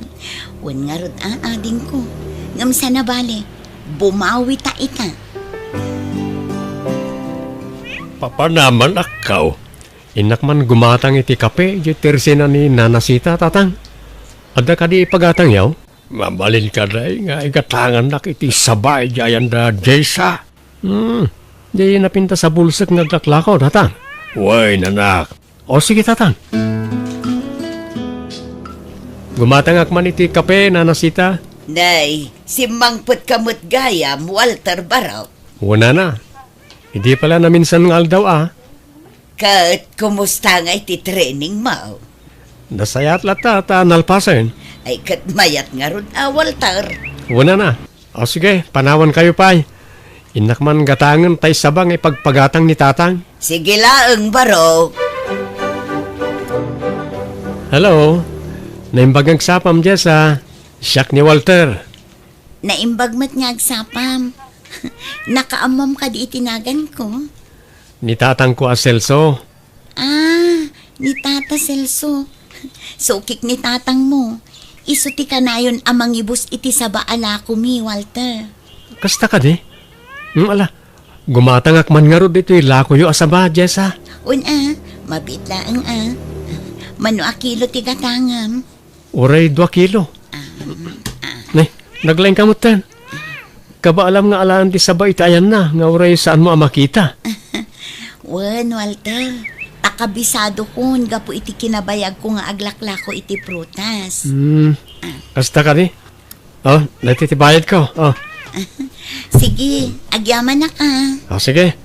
Wen ngarud a, adingko. Ngem saan a bale, bumawita ita. Papanaman, akko. Innak man gumatang iti kape, iti tersena ni Nana Sita, Tatang. Adda kadi ipagatangyo? Mabalin kadi nga igatangannak iti saba idiay ayan da Jessa? Hmm, di napintas a bulsek nga aglaklako, Tatang. Wen, anak. O, sige, Tatang. Gumatangak man iti kape, Nana Sita. Nay, simmangpetka met gayam, Walter Barok. Wen, Nana. Idi pala naminsan nga aldaw a. Ket kumusta nga iti training mo? Nasayaat latta ta nalpasen. Ay, ket mayat ngarud a, Walter. Wen, Nana. O sige, panawankayo pay. Innak man gatangen tay saba nga ipagpagatang ni Tatang. Sige laeng, Barok. Hello. Naimbag nga agsapam, Jessa. Siak ni Walter. Naimbag met nga agsapam. Nakaammom kadi iti naganko? Ni tatangko a Celso. Ah, ni Tata Celso. Sukik ni tatangmo. Isu ti kanayon a mangibus iti saba a lakomi, Walter. Kasta kadi? Hmm, ala, gumatangak man ngarud ditoy lakoyo a saba, Jessa. Wen a, mabiit laeng a. Mano a kilo ti gatangam? Uray dua kilo. Ah, ah. Ne, naglaingka metten. Kabaalam nga alaen ti saba iti ayanna nga uray saanmo a makita. Wen, Walter, ta kabisadokon gapu iti kinabayagko nga aglaklako iti prutas. Hmm. Ah. Kasta kadi? O, daytoy ti bayadko. O. Sige, agyamanak a. O, sige.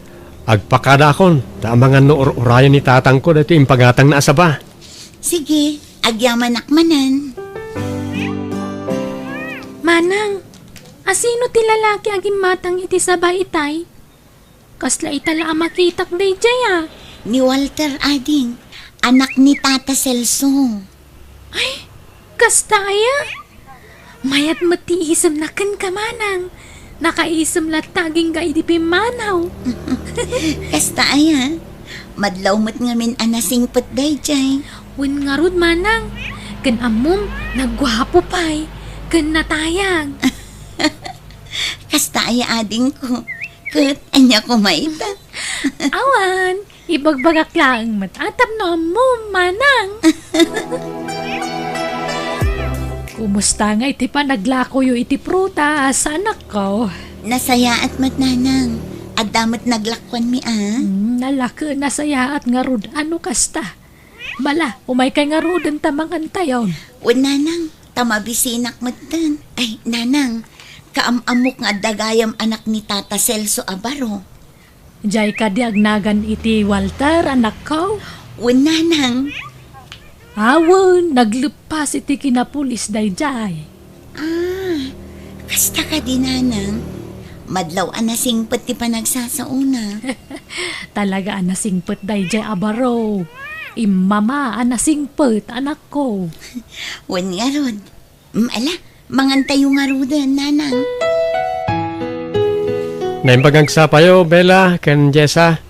Agpakadaakon, ta amangan no ur-urayen ni tatangko daytoy impagatangna a saba. Sige, agyamanak manen. Manang, asino ti lalaki a gimmatang iti saba itay? Kasla ita la a makitak daydiay a. Ni Walter, ading, anak ni Tata Celso. Ay, kasta aya? Mayat met ti isemna kenka, Manang. Nakaisem latta agingga idi pimmanaw. Kasta aya? Madlaw met ngamin a nasingpet daydiay. Wen ngarud, Manang. Ken ammom, nagguapo pay. Ken natayag. Kasta aya, adingko? Ket ania koma ita? Awan, ibagbagak laeng met a tapno ammom, Manang. Kumusta nga iti panaglakoyo iti prutas, anakko? Nasayaat met, Nanang. Adda met naglakuanmi a. Hmm, nalaka, nasayaat ngarud. Ano kasta? Bala, umaykay ngaruden ta mangantayon. Wen, Nanang, ta mabisinak metten. Ay, Nanang, kaam-ammok nga adda gayam anak ni Tata Celso a baro. Diay kadi agnagan iti Walter, anakko? Wen, Nanang. Awen, nagleppas iti kinapulis daydiay. Ah, kasta kadi, Nanang? Madlaw a nasingpet ti panagsasaona. Talaga a nasingpet daydiay a baro. Immama a nasingpet, anakko. Wen ngarud. Mm, ala, mangantayo ngaruden, nanang. Naimbag nga agsapayo, Bella, ken Jessa.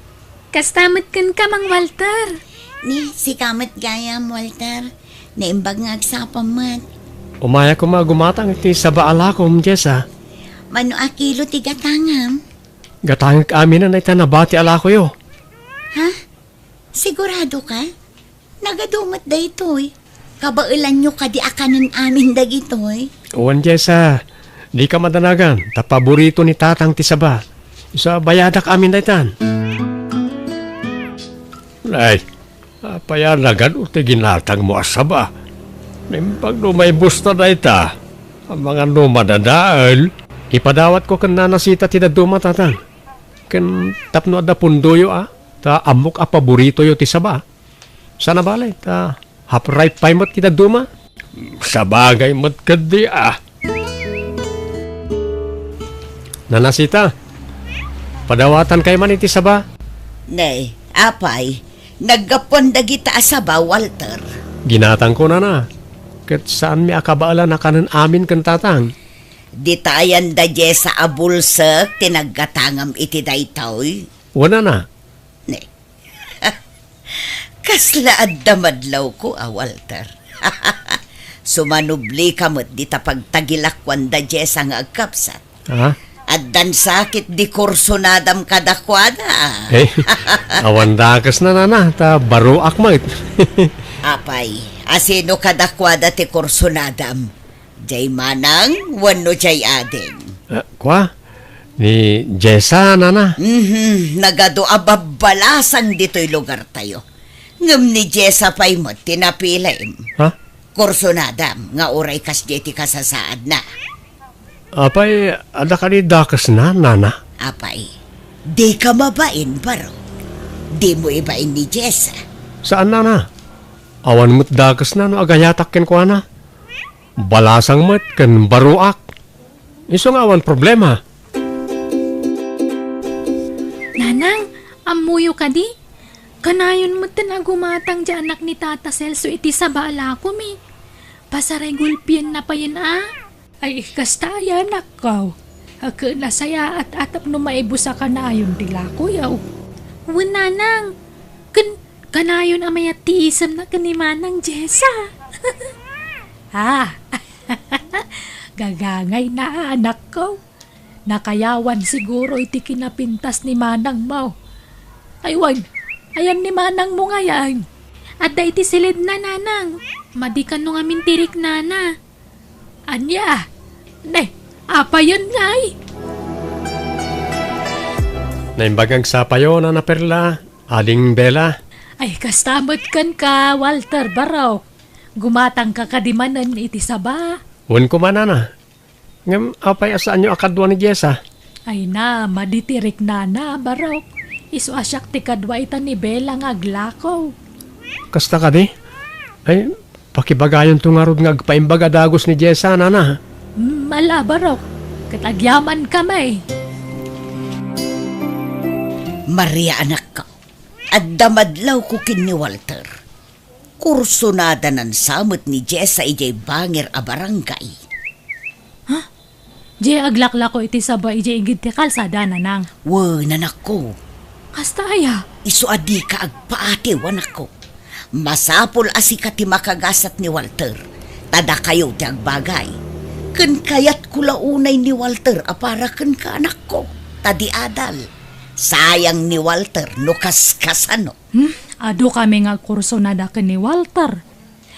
Kasta met kenka, Mang Walter. Ni, sika met gayam, Walter. Naimbag nga agsapam met. Umaya koma a gumatang iti saba a lakom, Jessa. Mano a kilo ti gatangam? Gatangek aminen dayta nabati a lakoyo. Ha? Sigurado ka? Nagadu met daytoy. Kabaelanyo kadi a kanen amin dagitoy? Wen, Jessa, dika madanagan, ta paborito ni Tatang ti saba. Isu a bayadak amin daytan. Ay, apay a nagadu ti ginatangmo a saba? Naimbag no maibusta dayta, amangan no madadael. Ipadawatko ken Nana Sita ti dadduma, Tatang. Ken tapno adda pundoyo a, ta ammok a paboritoyo ti saba. Saan a bale, ta half ripe pay met ti dadduma. Sabagay met ketdi a. Nana Sita, padawatankay man iti saba. Nay, apay, naggapuan dagita a saba, Walter. Ginatangko, Nana. Ket saanmi a kabaelan a kanen amin ken Tatang. Ditayan da Jessa a bulsek ti naggatangam iti daytoy? Wen, Nana. Ne. Kasla adda madlawko a, Walter. Sumanublika met dita pagtagilakuan da Jessa nga agkabsat. Ha? Addan sakit di kursunadam kadakuada. Eh, awan dakesna, Nana, ta baroak met. Apay, asino kadakuada ti kursunadam? Jay manang wenno jay ading? Ah, kua? Ni Jessa, Nana? Mhm, nagadu a babbalasang ditoy lugartayo. Ngem ni Jessa pay met ti napilim. Ha? Kursunadam nga uray kasdiay ti kasasaadna. Apay, adda kadi dakesna, Nana? Apay, dika mabain, baro. Dimo ibain ni Jessa. Saan, Nana? Awan met dakesna no agayatak kenkuana. Balasang met ken baroak. Isu nga awan problema. Nanang, ammoyo kadi? Kanayon metten a gumatang ti anak ni Tata Celso iti saba a lakom. Pasaray gulpienna payen a. Ay, kasta aya, anakko. Ket nasayaat a tapno maibusa kanayon ti lakoyo. Wen, Nanang. Ken kanayon a mayat ti isemna ken ni Manang Jessa. Ah, gagangayna, anakko. Nakayawan siguro iti kinapintas ni manangmo. Ay, wen, ayan ni manangmo ngayan? Adda iti siledna, Nanang. Madi kano ngamin ti riknana. Ania? Ne, apayen ngay? Naimbag nga agsapayo, Nana Perla, Ading Bella. Ay, kasta met kenka, Walter, barok. Gumatangka kadi manen iti saba? Wen koma, Nana. Ngem apay a saanyo a kadua ni Jessa? Ay na, madi ti riknana, barok. Isu a siak ti kadua ita ni Bella nga aglako. Kasta kadi? Ay, pakibagayonto ngarud nga agpaimbag a dagus ni Jessa, Nana. Mm, ala, barok. Ket agyaman kami. Maria, anakko, adda madlawko ken ni Walter. Kursunadanan sa met ni Jessa idiay bangir a barangay. Ha? Diay aglaklako iti saba idiay igid ti kalsada, Nanang? Wen, anakko. Kasta aya? Isu a dika agpaatiw, anakko. Masapul a sika ti makagasat ni Walter, ta dakayo ti agbagay. Ken kayatko la unay ni Walter a para kenka, anakko, ta di adal. Sayang ni Walter no kaskasano. Hmm? Adu kami nga agkursunada ken ni Walter.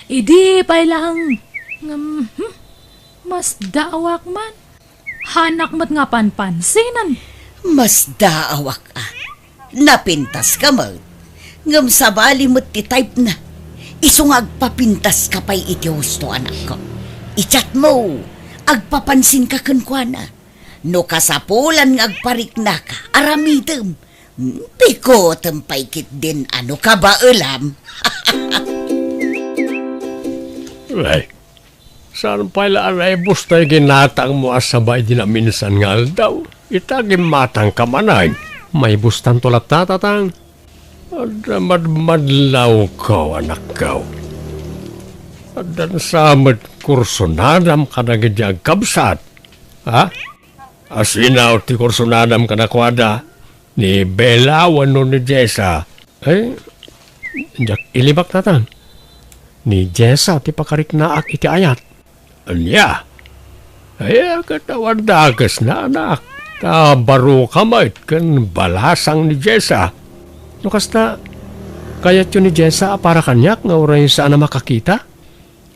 Idi pay laeng, ngem, hmm, masdaawak man. Haanak met nga panpansinan. Masdaawak a. Napintaska met. Ngem sabali met ti type na. Isu nga agpapintaska pay iti husto, anakko. I-chat mo, agpapansinka kenkuana. No kasapulan nga agpariknaka, aramidem. Pikutem pay ketdin a no kabaelam. Ay, saan pay la a naibusta ti ginatangmo a saba idi naminsan nga aldaw? Ita, gimmatangka manen. Maibustanto latta, Tatang. Adda madmadlawko, anakko. Addan sa met kursonadam kadagiti agkabsat, ha? Asino ti kursonadam kadakuada? Ni Bella wenno ni Jessa? Ay, diak ilibak tatan. Ni Jessa ti pakariknaak iti ayat. Ania? Ay, ket awan dakesna, anak. Ta baroka met ken balasang ni Jessa. No kasta, kayatyo ni Jessa a para kaniak nga uray saan a makakita?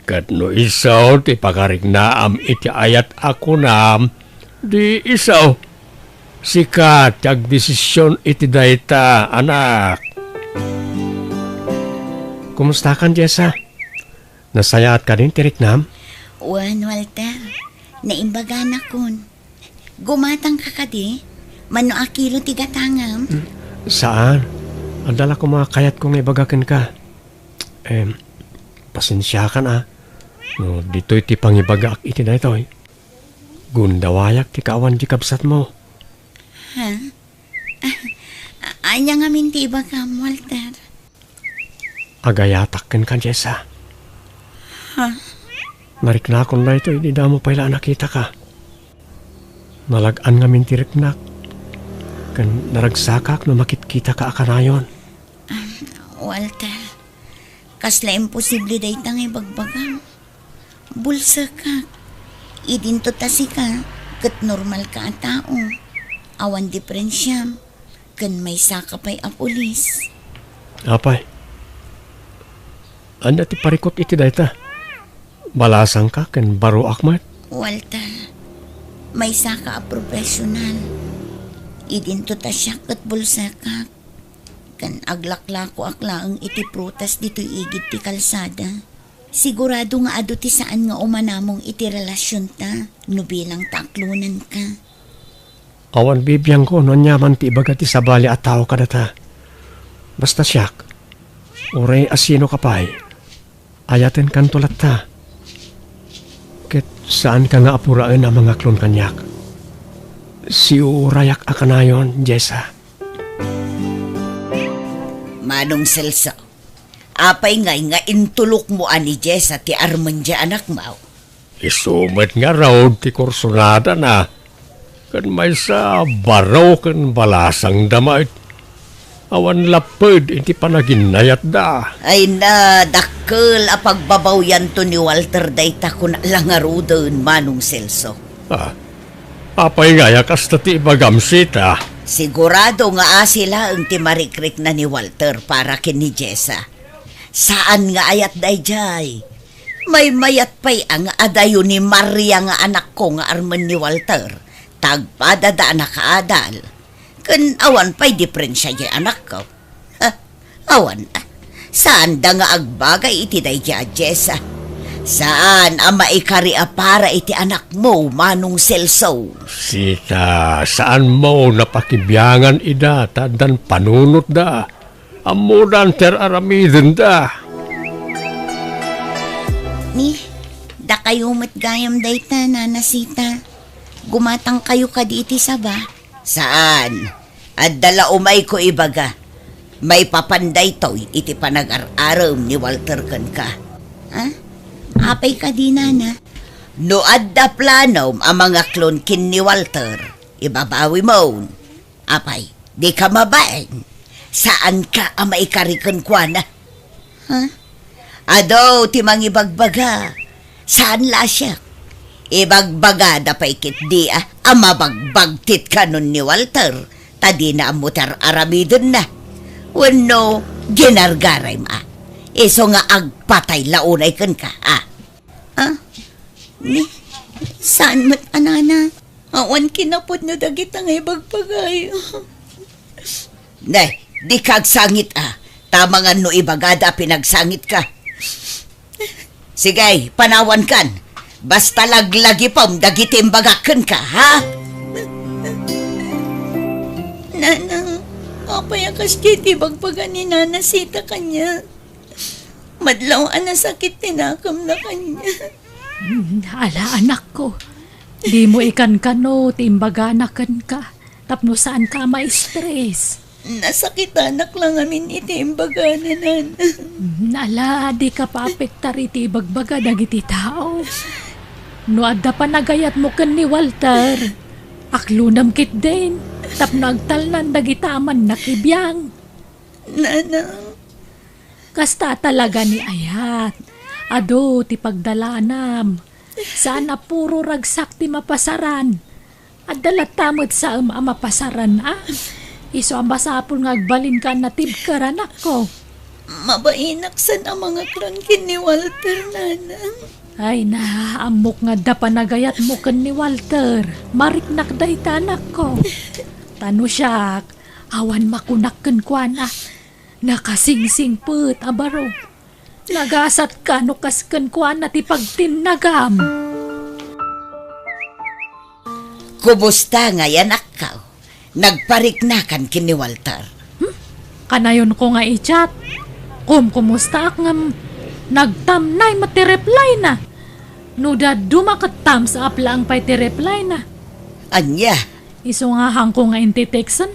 Ket no isu ti pakariknaam iti ayat a kunam, di isu. Sika ti agdesision iti dayta, anak. Kumustakan, Jessa? Nasayaat kadin ti riknam? Wen, Walter. Naimbagana kun. Gumatang ka kadi? Mano a kilo ti gatangam? Saan. Adda la koma kayatko nga ibaga kenka. Em, pasensiakan a. No ditoy ti pangibagaak iti daytoy. Gundawayak ti kaawan ti kabsatmo. Ha? A-, ania ngamin ti ibagam, Walter? Agayatak kenka, Jessa. Ha? Nariknakon daytoy idi damo pay la a nakitaka. Nalag-an ngamin ti riknak. Ken naragsakak no makitkitaka a kanayon. Ah, Walter, kasla imposible dayta nga ibagbagam. Bulsekak. Idinto ta sika, ket normalka a tao. Awan diferensiam, ken maysaka pay a pulis. Apay, ania ti parikut iti dayta? Balasangka ken baroak met? Walter, maysaka a profesional. Idinto ta siak ket bulsekak. Ken aglaklakoak laeng iti prutas ditoy igid ti kalsada. Sigurado nga adu ti saan nga umanamong iti relasionta no bilang ta aklonanka. Awan bibiangko no ania man ti ibaga ti sabali a tao kadata. Basta siak, uray asinoka pay, ayatenkanto latta. Ket saanka nga apuraen a mangaklon kaniak. Siurayak a kanayon, Jessa. Manong Celso, apay ngay nga intulokmo a ni Jessa ti armen ti anakmo? Isu met ngarud ti kursonadana. Ken maysa, baro ken balasangda met. Awan lapped iti panaginayatda. Ay na, dakkel a pagbabawianto ni Walter dayta kuna la ngaruden, Manong Celso. Ah, apay ngay a kasta ti ibagam, Sita? Sigurado nga asi laeng ti marikrikna ni Walter para ken ni Jessa. Saan nga ayat daydiay. Maymayat pay a nga adayo ni Maria nga anakko nga armen ni Walter, ta agpadada a nakaadal. Ken awan pay diferensia diay anakko. Ha, awan a. Saanda nga agbagay iti daydiay a Jessa. Saan a maikari a para iti anakmo, Manong Celso. Sita, saanmo napakibiangan ida ta addan panunotda. Ammodan ti ar-aramidenda. Ni, dakayo met gayam dayta, Nana Sita. Gumatangkayo kadi iti saba? Saan. Adda la umayko ibaga. Maipapan daytoy iti panagar-arem ni Walter kenka. Ha? Apay kadi, Nana? No adda planom a mangaklon ken ni Walter, ibabawimon. Apay, dika mabain? Saanka a maikari kenkuana? Ha? Adu ti mangibagbaga. Saan la a siak. Ibagbagada pay ketdi a, a mabagbagtit kanon ni Walter, ta dina ammo ti ar-aramidenna. Wenno, ginargaraymo a. Isu nga agpatay la unay kenka, a. Ah? Ni, saan met a, Nana? Awan kinapudno dagita nga ibagbagayo. Ne, dika agsangit a. Ta amangan no ibagada a pinagsangitka. Sige, panawankan. Basta laglagipem dagiti imbagak kenka, ha? Nana, apay a kasdiay ti ibagbaga ni Nana Sita kaniak? Madlaw a nasakit ti nakemna kaniak. Hmm, ala, anakko. Dimo ikankano ti imbagana kenka tapno saanka a ma-stress. Nasakitanak la ngamin iti imbagana, Nanang. Ala, dika paapektar iti ibagbaga dagiti tao. No adda panagayatmo ken ni Walter, aklonem ketdin tapno agtalnan dagita a mannakibiang. Nanang. Kasta talaga ni ayat. Adu ti pagdalanam. Saan a puro ragsak ti mapasaran. Adda latta met saem a mapasaran, a? Isu a masapul nga agbalinka a natibker, anakko. Mabainak saan a mangaklon ken ni Walter, Nanang. Ay na, ammok nga adda panagayatmo ken ni Walter. Mariknak dayta, anakko. Ta no siak, awan makunak kenkuana. Nakasingsingpet a baro. Nagasatka no kas kenkuana ti pagtinnagam. Kumusta ngay, anakko? Nagpariknakan ken ni Walter? Hmm? Kanayonko nga i-chat. Kumkumustaak ngem nagtamnay met ti reply na. No dadduma ket thumbs up laeng pay ti reply na. Ania? Isu nga haanko nga intitexten.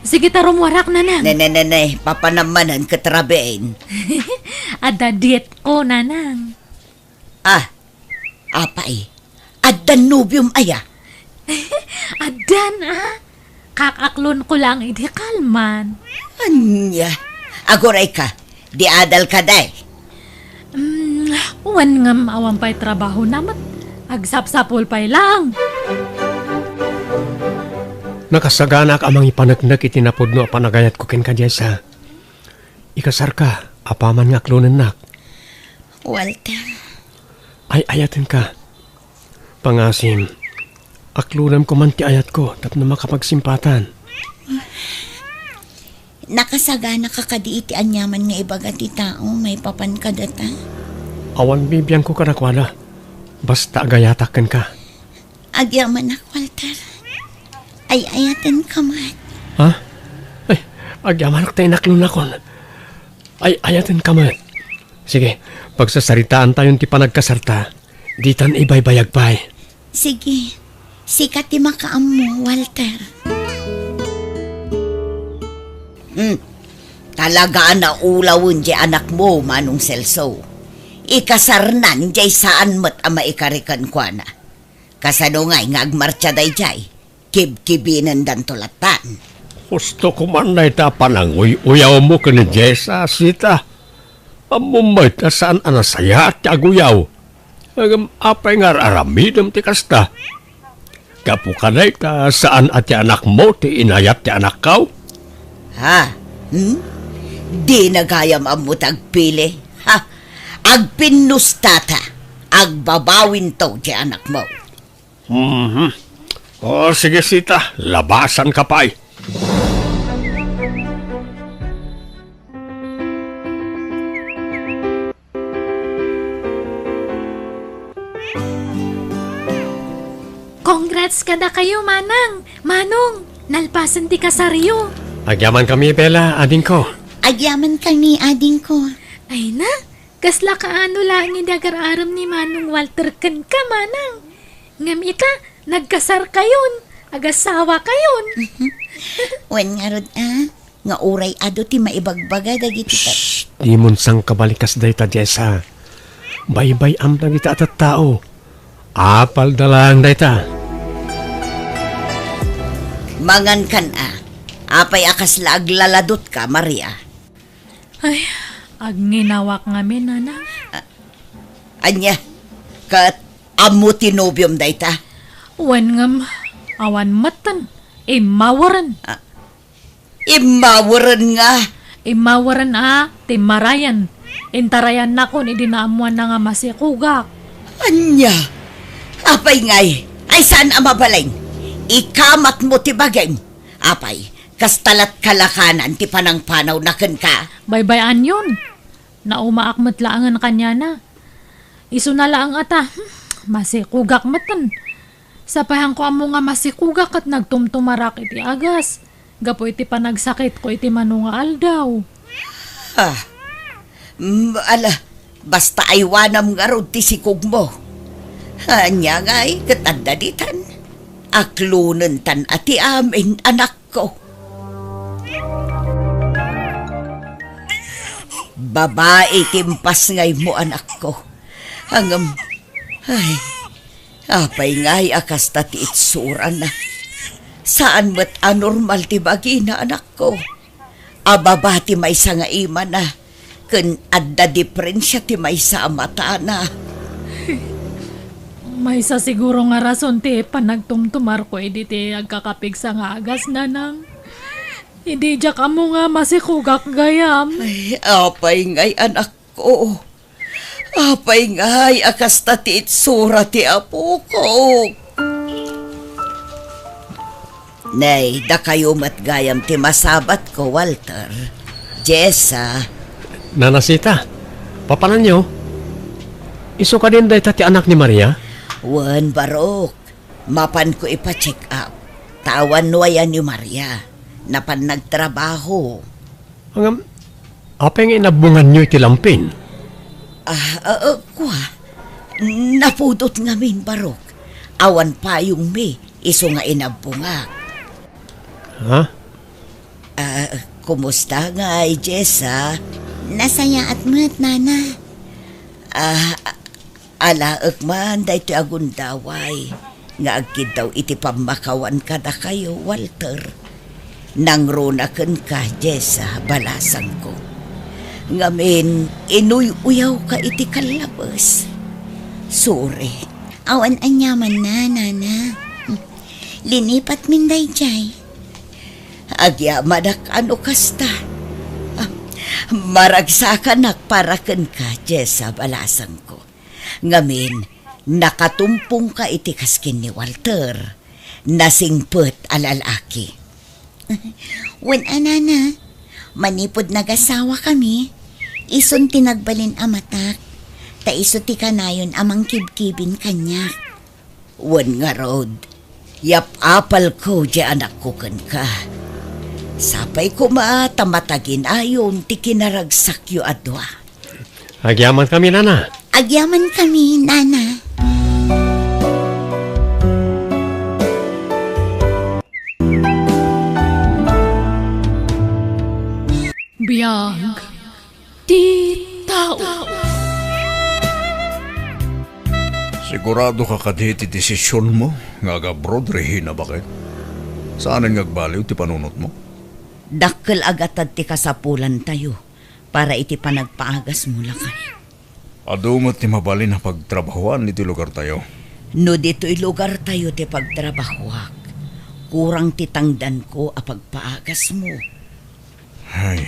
Sige ta, rummuarak, Nanang. Ne, ne, ne, ne. Papanam manen ket rabiin. Adda dietko, Nanang. Ah, apay. Addan nobiom aya? Addan, a? Kakaklonko laeng idi kalman. Ania? Agurayka. Di adalka, day? Mm, wen ngem awan pay trabahona met. Agsapsapul pay laeng. Nakasaganak a mangipaneknek iti napudno a panagayatko kenka, Jessa. Ikasarka, apaman nga aklonennak. Walter. Ay-ayatenka. Pangasim, aklonem koman ti ayatko tapno makapagsimpatan. Nakasaganak a kadi iti aniaman nga ibaga ti tao maipapan kadata? Awan bibiangko kadakuada, basta agayatak kenka. Agyamanak, Walter. Ay-ayatenka met. Ha? Ay, agyamanak ta inaklonakon. Ay-ayatenka met. Sige, pagsasaritaantayon ti panagkasarta. Ditan ibaybayag pay. Sige. Sika ti makaammo, Walter. Hmm. Talaga a naulawen diay anakmo, Manong Celso. Ikasarnan diay saan met a maikari kenkuana. Kasano ngay nga agmartsa daydiay? Kibkibinendanto lattan. Husto koman dayta a pananguy-uyawmo ken ni Jessa, Sita. Ammom met a saan a nasayaat ti aguyaw. Ngem apay nga ar-aramidem ti kasta? Gapu kadayta, saan a ti anakmo ti inayat ti anakko? Ha? Hmm? Dina gayam ammo ti agpili? Ha? Agpinnustata, agbabawinto ti anakmo. Mhm. O, sige, Sita, labasanka pay. Congrats kadakayo, Manang! Manong, nalpasen ti kasaryo. Agyamankami, Bella, adingko. Agyamankami, adingko. Ay na, kasla kaano laeng idi agar-arem ni Manong Walter kenka, Manang. Ngem ita, nagkasarkayon, agasawakayon. Wen ngarud a, nga uray adu ti maibagbaga dagiti ta- Shh! Dimon sangkabalikas dayta, Jessa. Baybay-am dagita a tattao. Apalda laeng dayta. Mangankan a. Apay a kasla aglaladutka, Maria? Ay, agnginawaak ngamin, Nanang. Ania? Ket ammo ti nobiom dayta? Wen ngem, awan metten. Immaweren. Ah, immaweren nga? Immaweren a, timmarayen. Intarayannakon idi naammoanna nga masikogak. Ania? Apay ngay? Ay saan a mabalin? Ikamatmo ti bagim. Apay, kasta lat kalakanan ti panangpanawna kenka? Baybay-anyon. Naumaak met laengen kaniana. Isuna laeng a ta, hmm, masikogak metten. Sapay haanko ammo nga masikogak ket nagtumtumarak iti agas, gapu iti panagsakitko iti mano nga aldaw. Ah, mm, ala, basta aywanam ngarud ti sikogmo. Ania ngay ket adda ditan? Aklonentan a ti amin, anakko. Babai ti impasngaymo, anakko. Ngem, ay, apay ngay a kasta ti itsurana? Saan met a normal ti bagina, anakko. A baba ti maysa nga imana, ken adda diferensia ti maysa a matana. Maysa siguro nga rason ti panagtumtumarko idi ti agkakapigsa nga agas, nanang. Idi diak ammo nga masikogak gayam. Ay, apay ngay, anakko. Apay ngay a kasta ti itsura ti apokok? Nay, dakayo met gayam ti masabatko, Walter. Jessa. Nana Sita, papananyo? Isu kadin dayta ti anak ni Maria? Wen, Barok. Mapanko ipa-check up. Ta awan no aya ni Maria. Napan nagtrabaho. Ngem, apay nga inabbonganyo iti lampin? Ah, ah, ah, kua. Napudot ngamin, Barok. Awan payongmi, isu nga inabbongak. Ha? Ah, kumusta ngay, Jessa? Nasayaat met, Nana. Ah, alaek man daytoy a gundaway nga agkiddaw iti pammakawan kadakayo, Walter. Nangruna kenka, Jessa, balasangko. Ngamin, inuy-uyawka iti kallabes. Sorry. Awan aniamanna, Nana. Linipatmin daydiay. Agyamanak a no kasta. Ah, maragsakanak para kenka, Jessa, balasangko. Ngamin, nakatumpongka iti kas ken ni Walter. Nasingpet a lalaki. Wen a, Nana, manipud nagasawakami, isun ti nagbalin a matak, ta isu ti kanayon a mangkibkibin kaniak. Wen ngarud, yap-apalko ti anakko kenka. Sapay koma ta mataginayon ti kinaragsakyo a dua. Agyamankami, Nana. Agyamankami, Nana. Biag ti tao. Sigurado ka kadi ti desisionmo nga agabroad, Regina, baket? Saanen nga agbaliw ti panunotmo? Dakkel a gatad ti kasapulantayo para iti panagpaagasmo, lakay. Adu met ti mabalin a pagtrabahuan iti lugartayo. No ditoy lugartayo ti pagtrabahuak, kurang ti tangdanko a pagpaagasmo. Ay,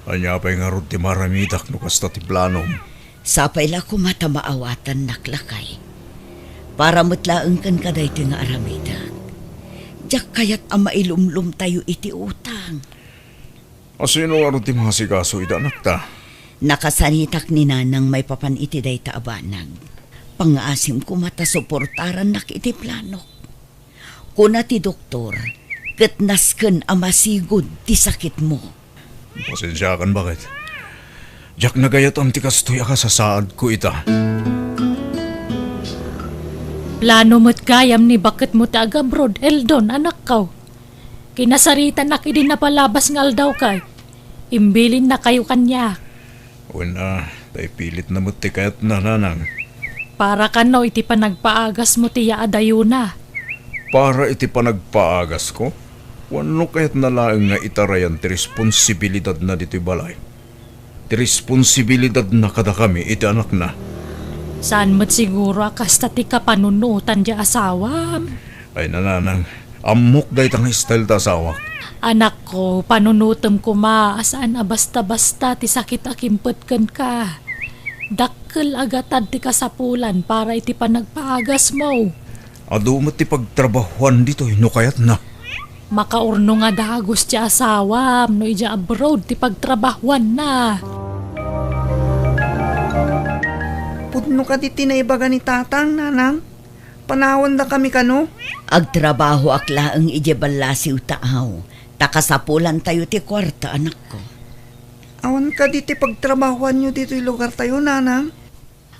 ania pay ngarud ti maaramidak no kasta ti planom? Sapay la koma ta maawatannak, lakay. Para met laeng kenka daytoy nga aramidek. Diak kayat a mailumlomtayo iti utang. A sino ngarud ti mangasikaso iti anakta? Nakasaritak ni Nanang maipapan iti dayta a banag. Pangngaasim koma ta suportarannak iti planok. Kuna ti doktor, ket nasken a masigud ti sakitmo. Pasensiakan, baket. Diak nagayatam ti kastoy a kasasaadko ita. Plano met gayam ni baketmo ti agabroad, Eldon, anakko. Kinasaritanak idi napalabas nga aldawkay. Imbilinnakayo kaniak. Wen a, ta ipilitna met ti kayatna, Nanang. Para kano iti panagpaagasmo ti yaadayona? Para iti panagpaagasko? Wenno kayatna laeng nga itarayan ti responsibilidadna ditoy balay? Ti responsibilidadna kadakami iti anakna. Saan met siguro a kasta ti kapanunotan ti asawam? Ay, Nanang, ammok dayta nga style ta asawak. Anakko, panunotem koma a saan a basta-basta ti sakit a kimpet kenka. Dakkel a gatad ti kasapulan para iti panagpaagasmo. Adu met ti pagtrabahuan ditoy no kayatna. Makaurnong a dagus ti asawam no idiay abroad ti pagtrabahuanna. Pudno kadi ti naibaga ni Tatang, Nanang? Panawendakami kano? Agtrabahoak laeng idiay ballasiw ta aw, ta kasapulantayo ti kuarta, anakko. Awan kadi ti pagtrabahuanyo ditoy lugartayo, Nanang?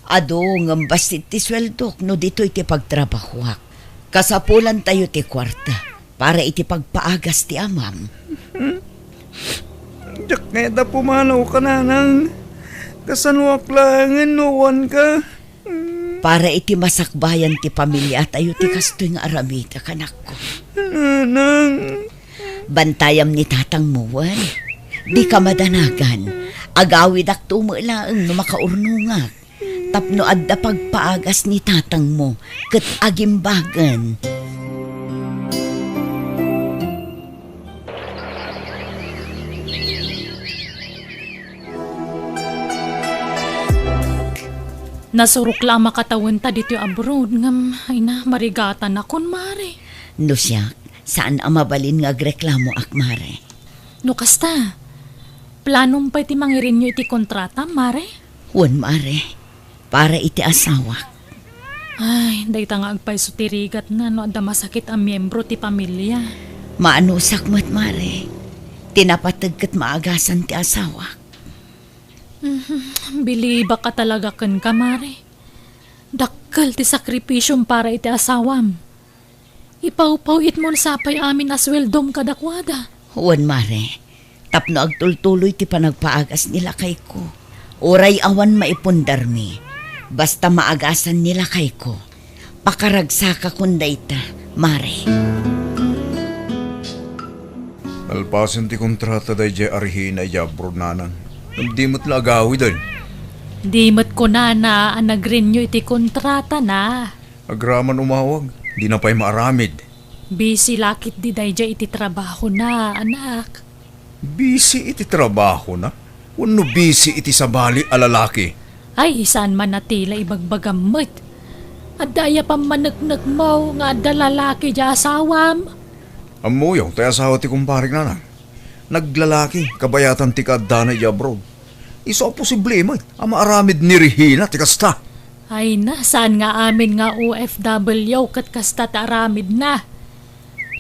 Adu, ngem bassit ti sueldok no ditoy ti pagtrabahuak. Kasapulantayo ti kuarta para iti pagpaagas ti amam. Diak ngay adda pumanaw ka, nanang. Kasanoak laengen no awanka? Para iti masakbayan ti pamiliatayo ti kastoy nga aramidek, anakko. Nanang. Bantayam ni tatangmo, wen. Dika madanagan. Agawidakto met laeng no makaurnongak. Tapno adda pagpaagas ni tatangmo ket agimbagen. Nasurok la a makatawenta ditoy abroad, ngem, ay na, marigatanakon, Mare. No siak, saan a mabalin nga agreklamoak, Mare. No kasta, planom pay ti mangirinyo iti kontrata, Mare? Wen, Mare. Para iti asawak. Ay, dayta nga agpayso ti rigatna no adda masakit a miembro ti pamilia. Maanusak met, Mare. Ti napateg ket maagasan ti asawak. Mhm, bilibak a talaga kenka, Mare. Dakkel ti sakripisiom para iti asawam. Ipawpaw-itmon sapay amin a sueldom kadakuada. Wen, Mare, tapno agtultuloy ti panagpaagas ni lakayko. Uray awan maipundarmi, basta maagasan ni lakayko. Pakaragsakakon dayta, Mare. Nalpasen ti kontrata daydiay a Regina idiay abroad, nanang. Ngem di met la agawiden. Di met kunana a nagrinyo iti kontratana. Agraman umawag, dina pay maaramid. Busy la ketdi daydiay iti trabahona, anak. Busy iti trabahona? Wenno busy iti sabali a lalaki? Ay, saan man a tila ibagbagam met. Adda aya pammaneknekmo nga adda lalaki diay asawam? Ammoyo, tay asawa ti kumparek, nanang. Naglalaki, kabayatan ti kaaddana idiay abroad. Isu a posible met a maaramid ni Regina ti kasta. Ay na, saan nga amin nga O F W ket kasta ti aramidna.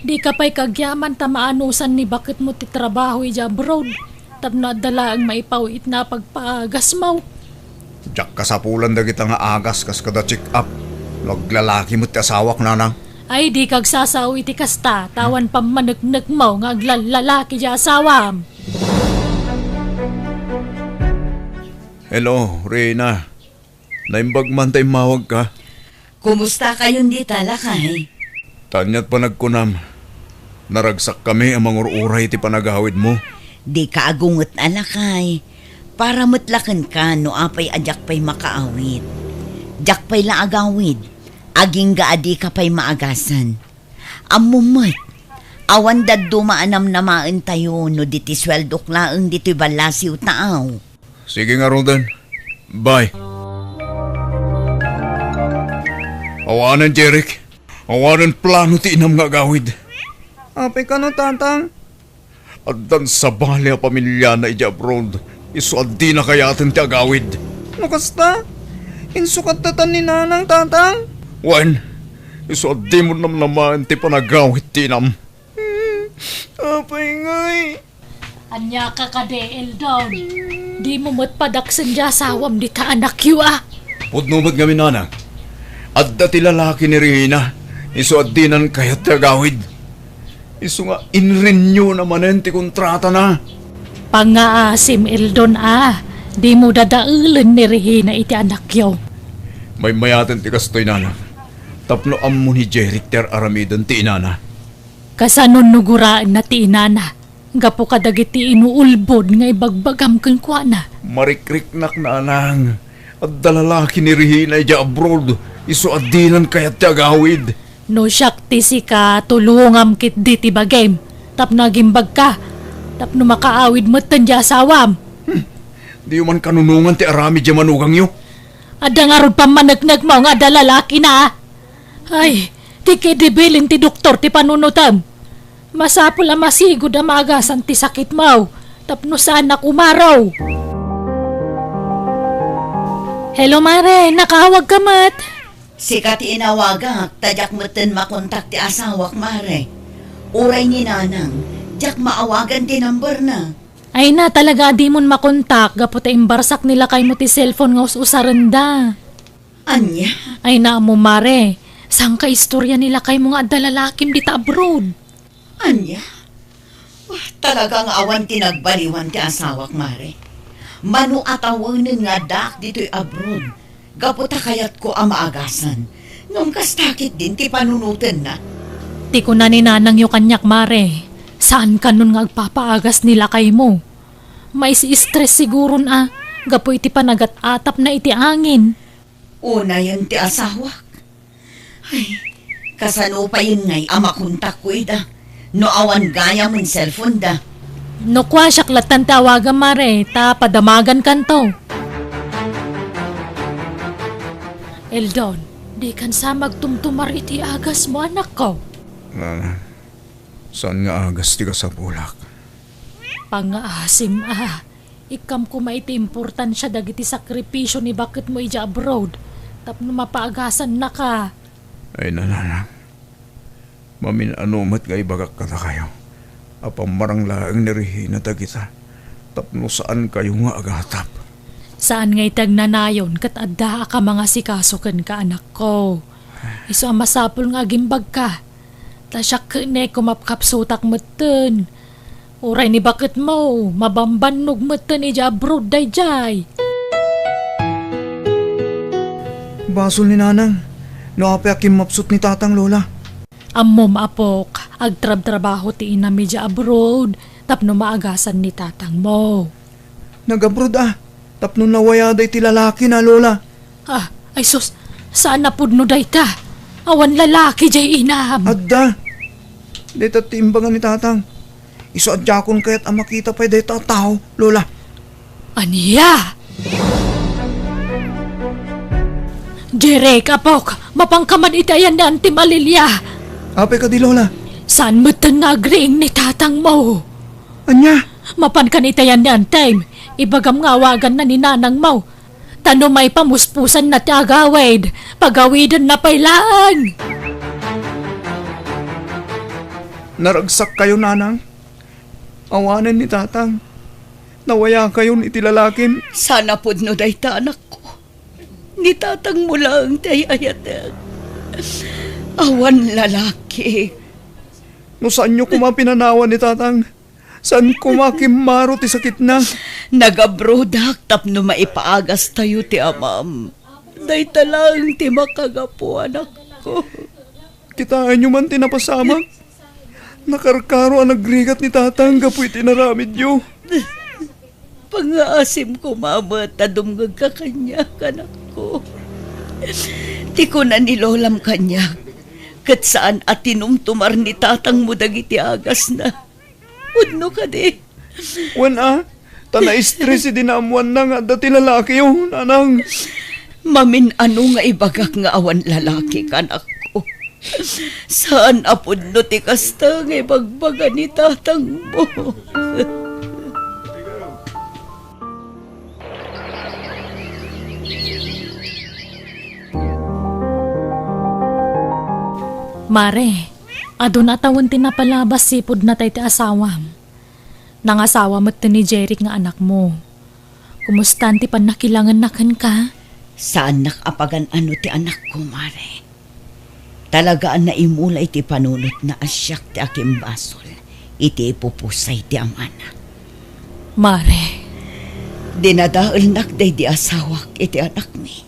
Dika pay kaagyaman ta maanusan ni baketmo ti trabaho idiay abroad, tapno adda laeng maipaw-itna a pagpaagasmo. Diak kasapulan dagita nga agas kas kada check-up. No aglalaki met ti asawak, nanang. Ay, dika agsasao iti kasta, ta awan pammaneknekmo nga aglallalaki diay asawam. Hello, Reyna. Naimbag man ta immawagka. Kumustakayon dita, lakay? Ania ti panagkunam. Naragsakkami a mangur-uray iti panagawidmo. Dika agunget a lakay. Para met la kenka no apay a diak pay makaawid. Diak pay la agawid. Agingga a dika pay maagasan. Ammom met, awan dadduma a namnamaentayo no di ti sueldok laeng ditoy ballasiw taaw. Sige ngaruden. Bye. Awanen, Jeric. Awanen plano ti inam nga agawid. Apay kano, Tatang? Addan sabali a pamiliana idiay abroad, isu a dina kayaten ti agawid. No kasta, insukattatan ni Nanang, Tatang? Wen, isu a dimo namnamaen ti panagawid ti inam. Hmm, apay ngay? Ania ka kadi, Eldon? Dimo met padaksen ti asawam dita anakyo, a? Pudno met ngamin, Nanang. Adda ti lalaki ni Regina, isu a dinan kayat ti agawid. Isu nga inrenew na manen ti kontratana. Pangngaasim, Eldon, a, dimo dadaelen ni Regina iti anakyo. Maymayaten ti kastoy, Nanang. Tapno ammo ni Jeric ti ar-aramiden ti inana. Kasano no guraenna ti inana gapu kadagiti inuulbod nga ibagbagam kenkuana? Marikriknak, Nanang. Adda lalaki ni Regina idiay abroad, isu a dinan kayat ti agawid. No siak ti sika, tulongam ketdi ti bagim, tapno agimbagka, tapno makaawid metten ti asawam. Hmm. Diyo man kanunongan ti aramid diay manugangyo. Adda ngarud pammaneknekmo nga adda lalakina? Ay, ti kidibilin ti doktor ti panunotem. Masapul a masigud a maagasan ti sakitmo tapno saan a kumaro. Hello, Mare. Nakaawagka met? Sika ti inawagak, ta diak metten makontak ti asawak, Mare. Uray ni Nanang, diak maawagan ti numberna. Ay na, talaga a dimon makontak gapu ta imbarsak ni lakaymo ti cellphone nga us-usarenda. Ania? Ay na, ammo, Mare. Saan ka istorya ni lakaymo nga adda lalakim dita abroad? Ania? What? Talaga nga awan ti nagbaliwan ti asawak, Mare. Mano a tawenen nga addaak ditoy abroad, gapu ta kayatko a maagasan. Ngem kasta ketdin ti panunotenna. Ti kuna ni nanangyo kaniak, Mare, saan kanon nga agpapaagas ni lakaymo. Mais-stress siguron a, gapu iti panagat-atapna iti angin. Unayen ti asawak. Ay, kasano payen ngay a makontakko ida no awan gayam cellphone da? No kua, siak lattan ti awagam, Mare, ta padamagankanto. Eldon, dikan sa magtumtumar iti agasmo, anakko. Nana, saan nga agas ti kasapulak? Pangngaasim a, ikkam koma iti importansia dagiti sakripisio ni baketmo idiay abroad tapno mapaagasannaka. Ay, nanang, mamin-ano met nga ibagak kadakayo a pammarang laeng ni Regina dagita tapno saankayo nga agatap. Saan nga iti agnanayon ket addaak a mangasikaso kenka, anakko. Isu a masapul nga agimbagka, ta siak ket ne kumapkapsutak metten. Uray ni baketmo, mabambannog metten idiay abroad daydiay. Basol ni nanang, no apay a kimmapsut ni tatang, Lola. Ammom, apok, agtrabtrabaho ti inam idiay abroad tapno maagasan ni tatangmo. Nag-abroad a, tapno nawayada iti lalakina, Lola. Ah, ay sus, saan a pudno dayta. Awan lalaki diay inam. Adda. Dayta ti imbaga ni tatang. Isu a diakon kayat a makita pay dayta a tao, Lola. Ania? Derek, apok, mapanka man iti ayan ni Auntie Malilia. Apay kadi, Lola? Saan metten nga agriing ni tatangmo? Ania? Mapankan itayan ni Antem. Ibagam nga awaganna ni nanangmo. Ta no maipamuspusanna ti agawid, pagawidenna pay laeng. Naragsakkayo, nanang. Awanen ni tatang. Nawayakayon iti lalakim. Saan a pudno dayta, anakko. Ni tatangmo laeng ti ay-ayatek. Awan lalaki. No saanyo koma pinanawan ni tatang, saan koma kimmaro ti sakitna. Nagabrodak tapno maipaagastayo ti amam. Dayta laeng ti makagapu, anakko. Kitaenyo man ti napasamak. Nakarkaro a nagrigat ni tatang gapu iti inaramidyo. Pangngaasim koma met a dumngegka kaniak, anakko. Ti kuna ni lolam kaniak, ket saan a tinumtumar ni tatangmo dagiti agasna. Pudno kadi? Wen a, ta na-stress idi naammoanna nga adda ti lalakiyo, nanang. Mamin-ano nga ibagak nga awan lalaki, anakko? Saan a pudno ti kasta nga ibagbaga ni tatangmo. Mare, adun a tawen ti napalabas sipud natay ti asawam. Nangasawa met ni Jeric nga anakmo. Kumustan ti pannakilangenna kenka? Saannak a pagan-ano ti anakko, Mare. Talaga a naimula iti panunotna a siak ti akimbasol iti ipupusay ti amana. Mare. Dinadaelnak daydi asawak iti anakmi.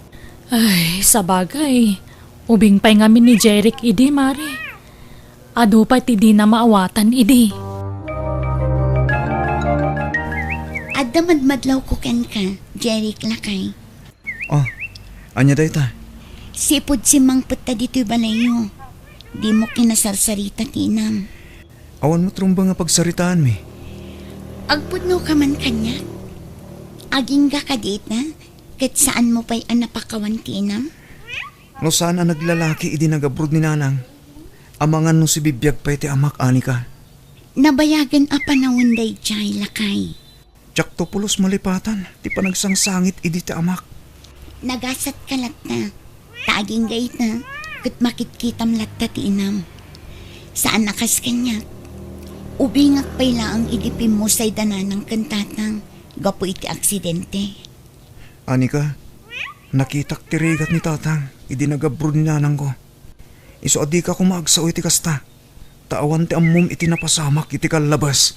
Ay, sabagay. Ubing pay ngamin ni Jeric idi, Mare. Adu pay ti dina maawatan idi. Adda madmadlawko kenka, Jeric, lakay. Oh, ania dayta? Sipud simmangpetta ditoy balayyo, dimo kinasarsarita ti inam. Awan met rumbeng a pagsaritaanmi. Agpudnoka man kaniak? Agingga kadi ita, ket saanmo pay a napakawan ti inam? No saan a naglalaki idi nagabroad ni nanang, amangan no sibibiag pay ti amak, Anika. Nabayagen a panawen daydiay, lakay. Diakto pulos malipatan ti panagsangsangit idi ti amak. Nagasatka latta, ta agingga ita, ket makitkitam latta ti inam. Saan a kas kaniak. Ubingak pay laeng idi pimmusay da nanang ken tatang gapu iti aksidente. Anika, nakitak ti rigat ni tatang idi nagabroad ni nanangko. Isu a dika koma agsao iti kasta, ta awan ti ammom iti napasamak iti kallabas.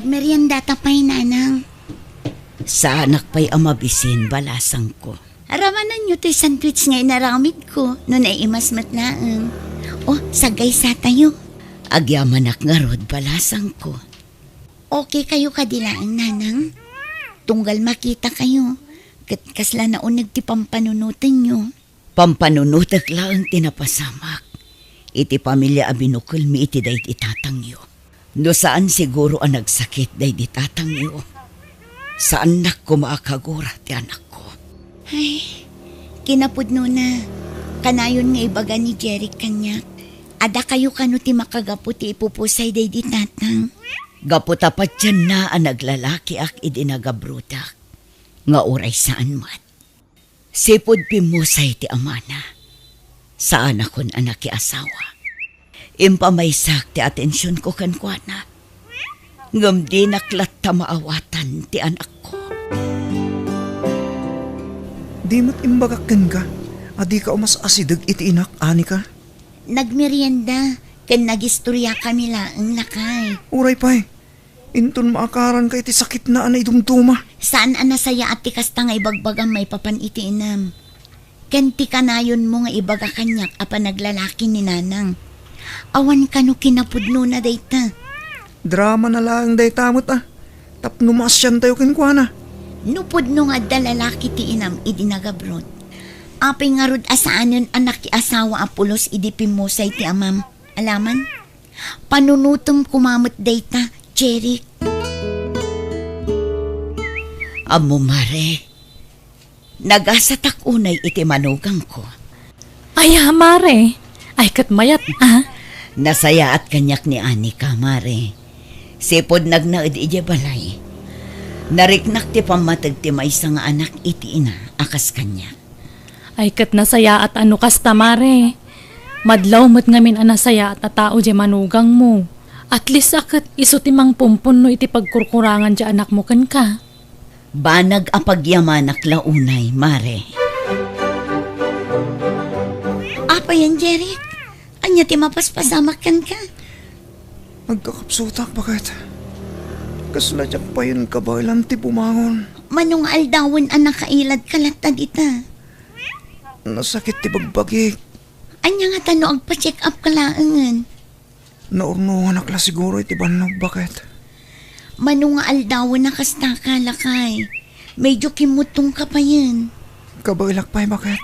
Meriendata pay, Nanang. Saanak pay a mabisin, balasangko. Aramananyo toy sandwich nga inaramidko, no naiimas met laeng. O, saggaysatayo. Agyamanak ngarud, balasangko. Okay kayo kadi laeng, Nanang? Tunggal makita kayo, ket kasla nauneg ti pampanunotenyo. Pampanunotek laeng ti napasamak iti pamilia a binukelmi iti daydi tatangyo. No saan siguro a nagsakit daydi tatangyo, saannak koma a kagura ti anakko. Ay, kinapudnona, kanayon nga ibaga ni Jeric kaniak, a dakayo kano ti makagapu ti ipupusay daydi tatang. Gapu ta patienna a naglalakiak idi nagabrodak, nga uray saan met. Sipud pimmusay ti amana, saanakon a nakiasawa. Impamaysak ti atensionko kenkuana, ngem dinak latta maawatan ti anakko. Di met imbagak kenka a dika umas-asideg iti inak, Anika? Nagmerienda ken nagistoriakami laeng, lakay. Uray pay, inton maakaranka iti sakitna a naidumduma. Saan a nasayaat ti kasta nga ibagbagam maipapan iti inam. Ken ti kanayonmo nga ibaga kaniak a panaglalaki ni Nanang. Awan kano kinapudnona dayta. Drama na laeng dayta met a. Tapno maasiantayo kenkuana. No pudno nga adda lalaki ti inam idi nagabroad, apay ngarud a saanen a nakiasawa a pulos idi pimmusay ti amam? Alaman? Panunotem koma met dayta, Jeric. Ammo, Mare, nagasatak unay iti manugangko. Aya, Mare? Ay, ket mayat, a? Nasayaat kaniak ni Anika, Mare. Sipud nagnaed idiay balay, nariknak ti pammateg ti maysa nga anak iti ina a kas kaniak. Ay, ket nasayaat a no kasta, Mare. Madlaw met ngamin a nasayaat a tao diay manugangmo. At least a ket isu ti mangpumpunno iti pagkurkurangan diay anakmo kenka. Banag a pagyamanak la unay, Mare. Apayen, Jeric? Ania ti mapaspasamak kenka? Agkakapsutak, baket. Kasla diak payen kabaelan ti bumangon. Mano nga aldawen a nakailadka latta dita? Nasakit ti bagbagik. Ania ngata no agpa-check up ka laengen? Naurnonganak la siguro iti bannog, baket. Mano nga aldawen a kasta ka, lakay? Medyo kimmuttongka payen. Kabaelak pay, baket.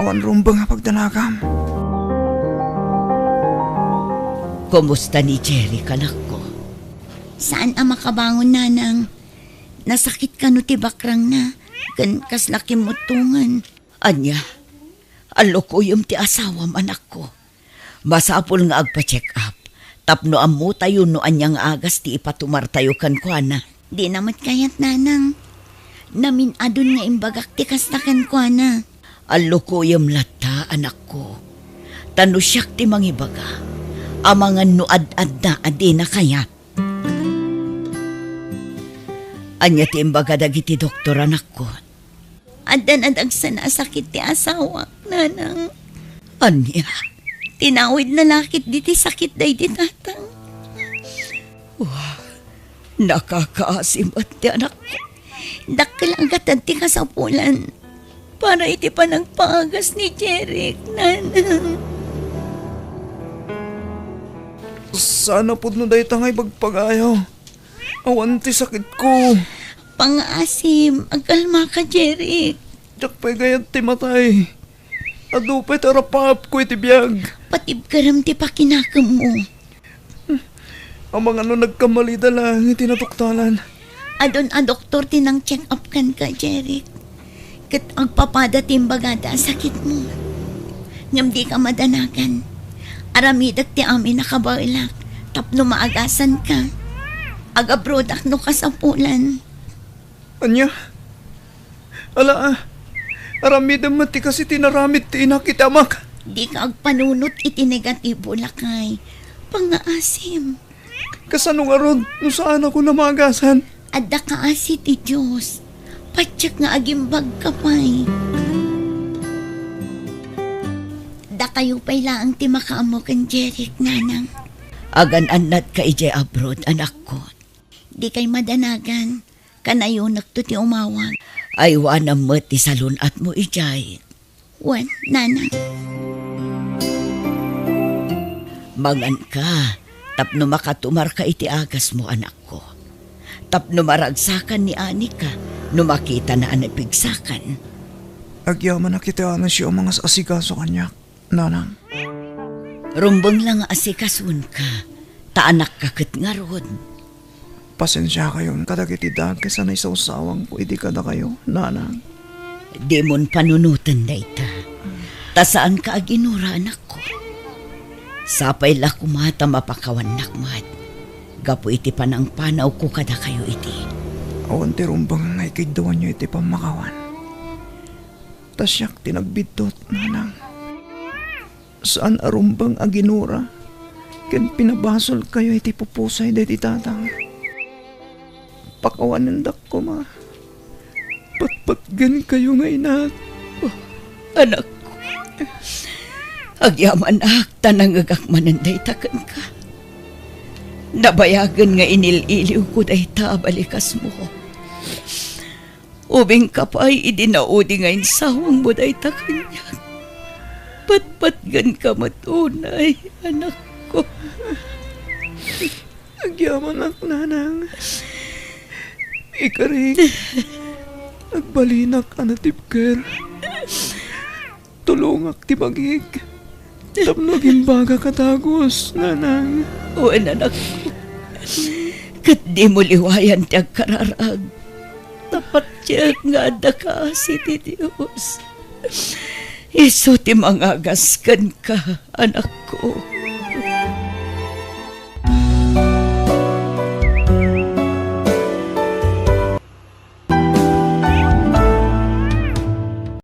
Awan rumbeng a pagdanagam. Kumusta ni Jeric, anakko? Saan a makabangon, Nanang. Nasakit kano ti bakrangna, ken kasla kimmuttongen. Ania, allukoyem ti asawam, anakko. Masapul nga agpa-check up tapno ammotayo no ania nga agas ti ipatumartayo kenkuana. Dina met kayat, Nanang. Namin-adun nga imbagak ti kasta kenkuana. Allukoyem latta, anakko. Ta no siak ti mangibaga, amangan no ad-adda a dina kayat. Ania ti imbaga dagiti doktor, anakko? Adda nadagsen a sakit ti asawak, Nanang. Ania? Tinawidna la ketdi ti sakit daydi tatang. Wa, nakakaasi met ti anakko. Dakkel a gatad ti kasapulan para iti panagpaagas ni Jeric, Nanang. Saan a pudno dayta nga ibagpagayo. Awan ti sakitko. Pangngaasim, agkalmaka, Jeric. Diak pay kayat ti matay. Adu pay ti arapaapko iti biag. Patibkerem ti pakinakemmo. Amangan no nagkammalida laeng iti naduktalan. Adun a doktor ti nang-check up kenka, Jeric. Ket agpapada ti imbagada a sakitmo. Ngem dika madanagan. Aramidek ti amin a kabaelak tapno maagasanka. Agabrodak no kasapulan. Ania? Ala, aramidem met ti kas iti naramid ti inak iti amak. Dika agpanunot iti negatibo, lakay. Pangngaasim. Kasano ngarud no saanakon a maagasan? Adda kaasi ti Dios. Patiek nga agimbagka pay. Dakayo pay laeng ti makaammo ken Jeric, Nanang. Agan-annadka idiay abroad, anakko. Dikay madanagan. Kanayonekto ti umawag. Aywanam met ti salun-atmo idiay. Wen, nanang. Manganka, tapno makatumarka iti agasmo, anakko. Tapno maragsakan ni Anika, no makitana a napigsakan. Agyamanak iti anasyo a mangas-asikaso kaniak, nanang. Rumbeng la nga asikasuenka, ta anakka ket ngarud. Pasensiakayon kadagiti dakes a naisawsawangko idi kadakayo, nanang. Dimon panunoten dayta. Ta saanka a ginura, anakko. Sapay la koma ta mapakawannak met gapu iti panangpanawko kadakayo idi. Awan ti rumbeng nga ikidduanyo iti pammakawan. Ta siak ti nagbiddut, nanang. Saan a rumbeng a ginura ken pinabasolkayo iti pupusay daydi tatang. Pakawanendak koma. Patpatgenkayo nga inak. Oh, anakko. Agyamanak ta nangngegak manen dayta kenka. Nabayagen nga inil-iliwko dayta a balikasmo. Ubingka pay idi naudi nga insawangmo dayta kaniak. Patpatgenka met unay, anakko. Agyamanak, nanang. Ikarik, agbalinak a natibker. Tulongak ti bagik tapno agimbagak a dagus, nanang. Wen, anakko. Ket dimo liwayan ti agkararag. Ta patiek nga adda kaasi ti Dios. Isu ti mangagas kenka, anakko.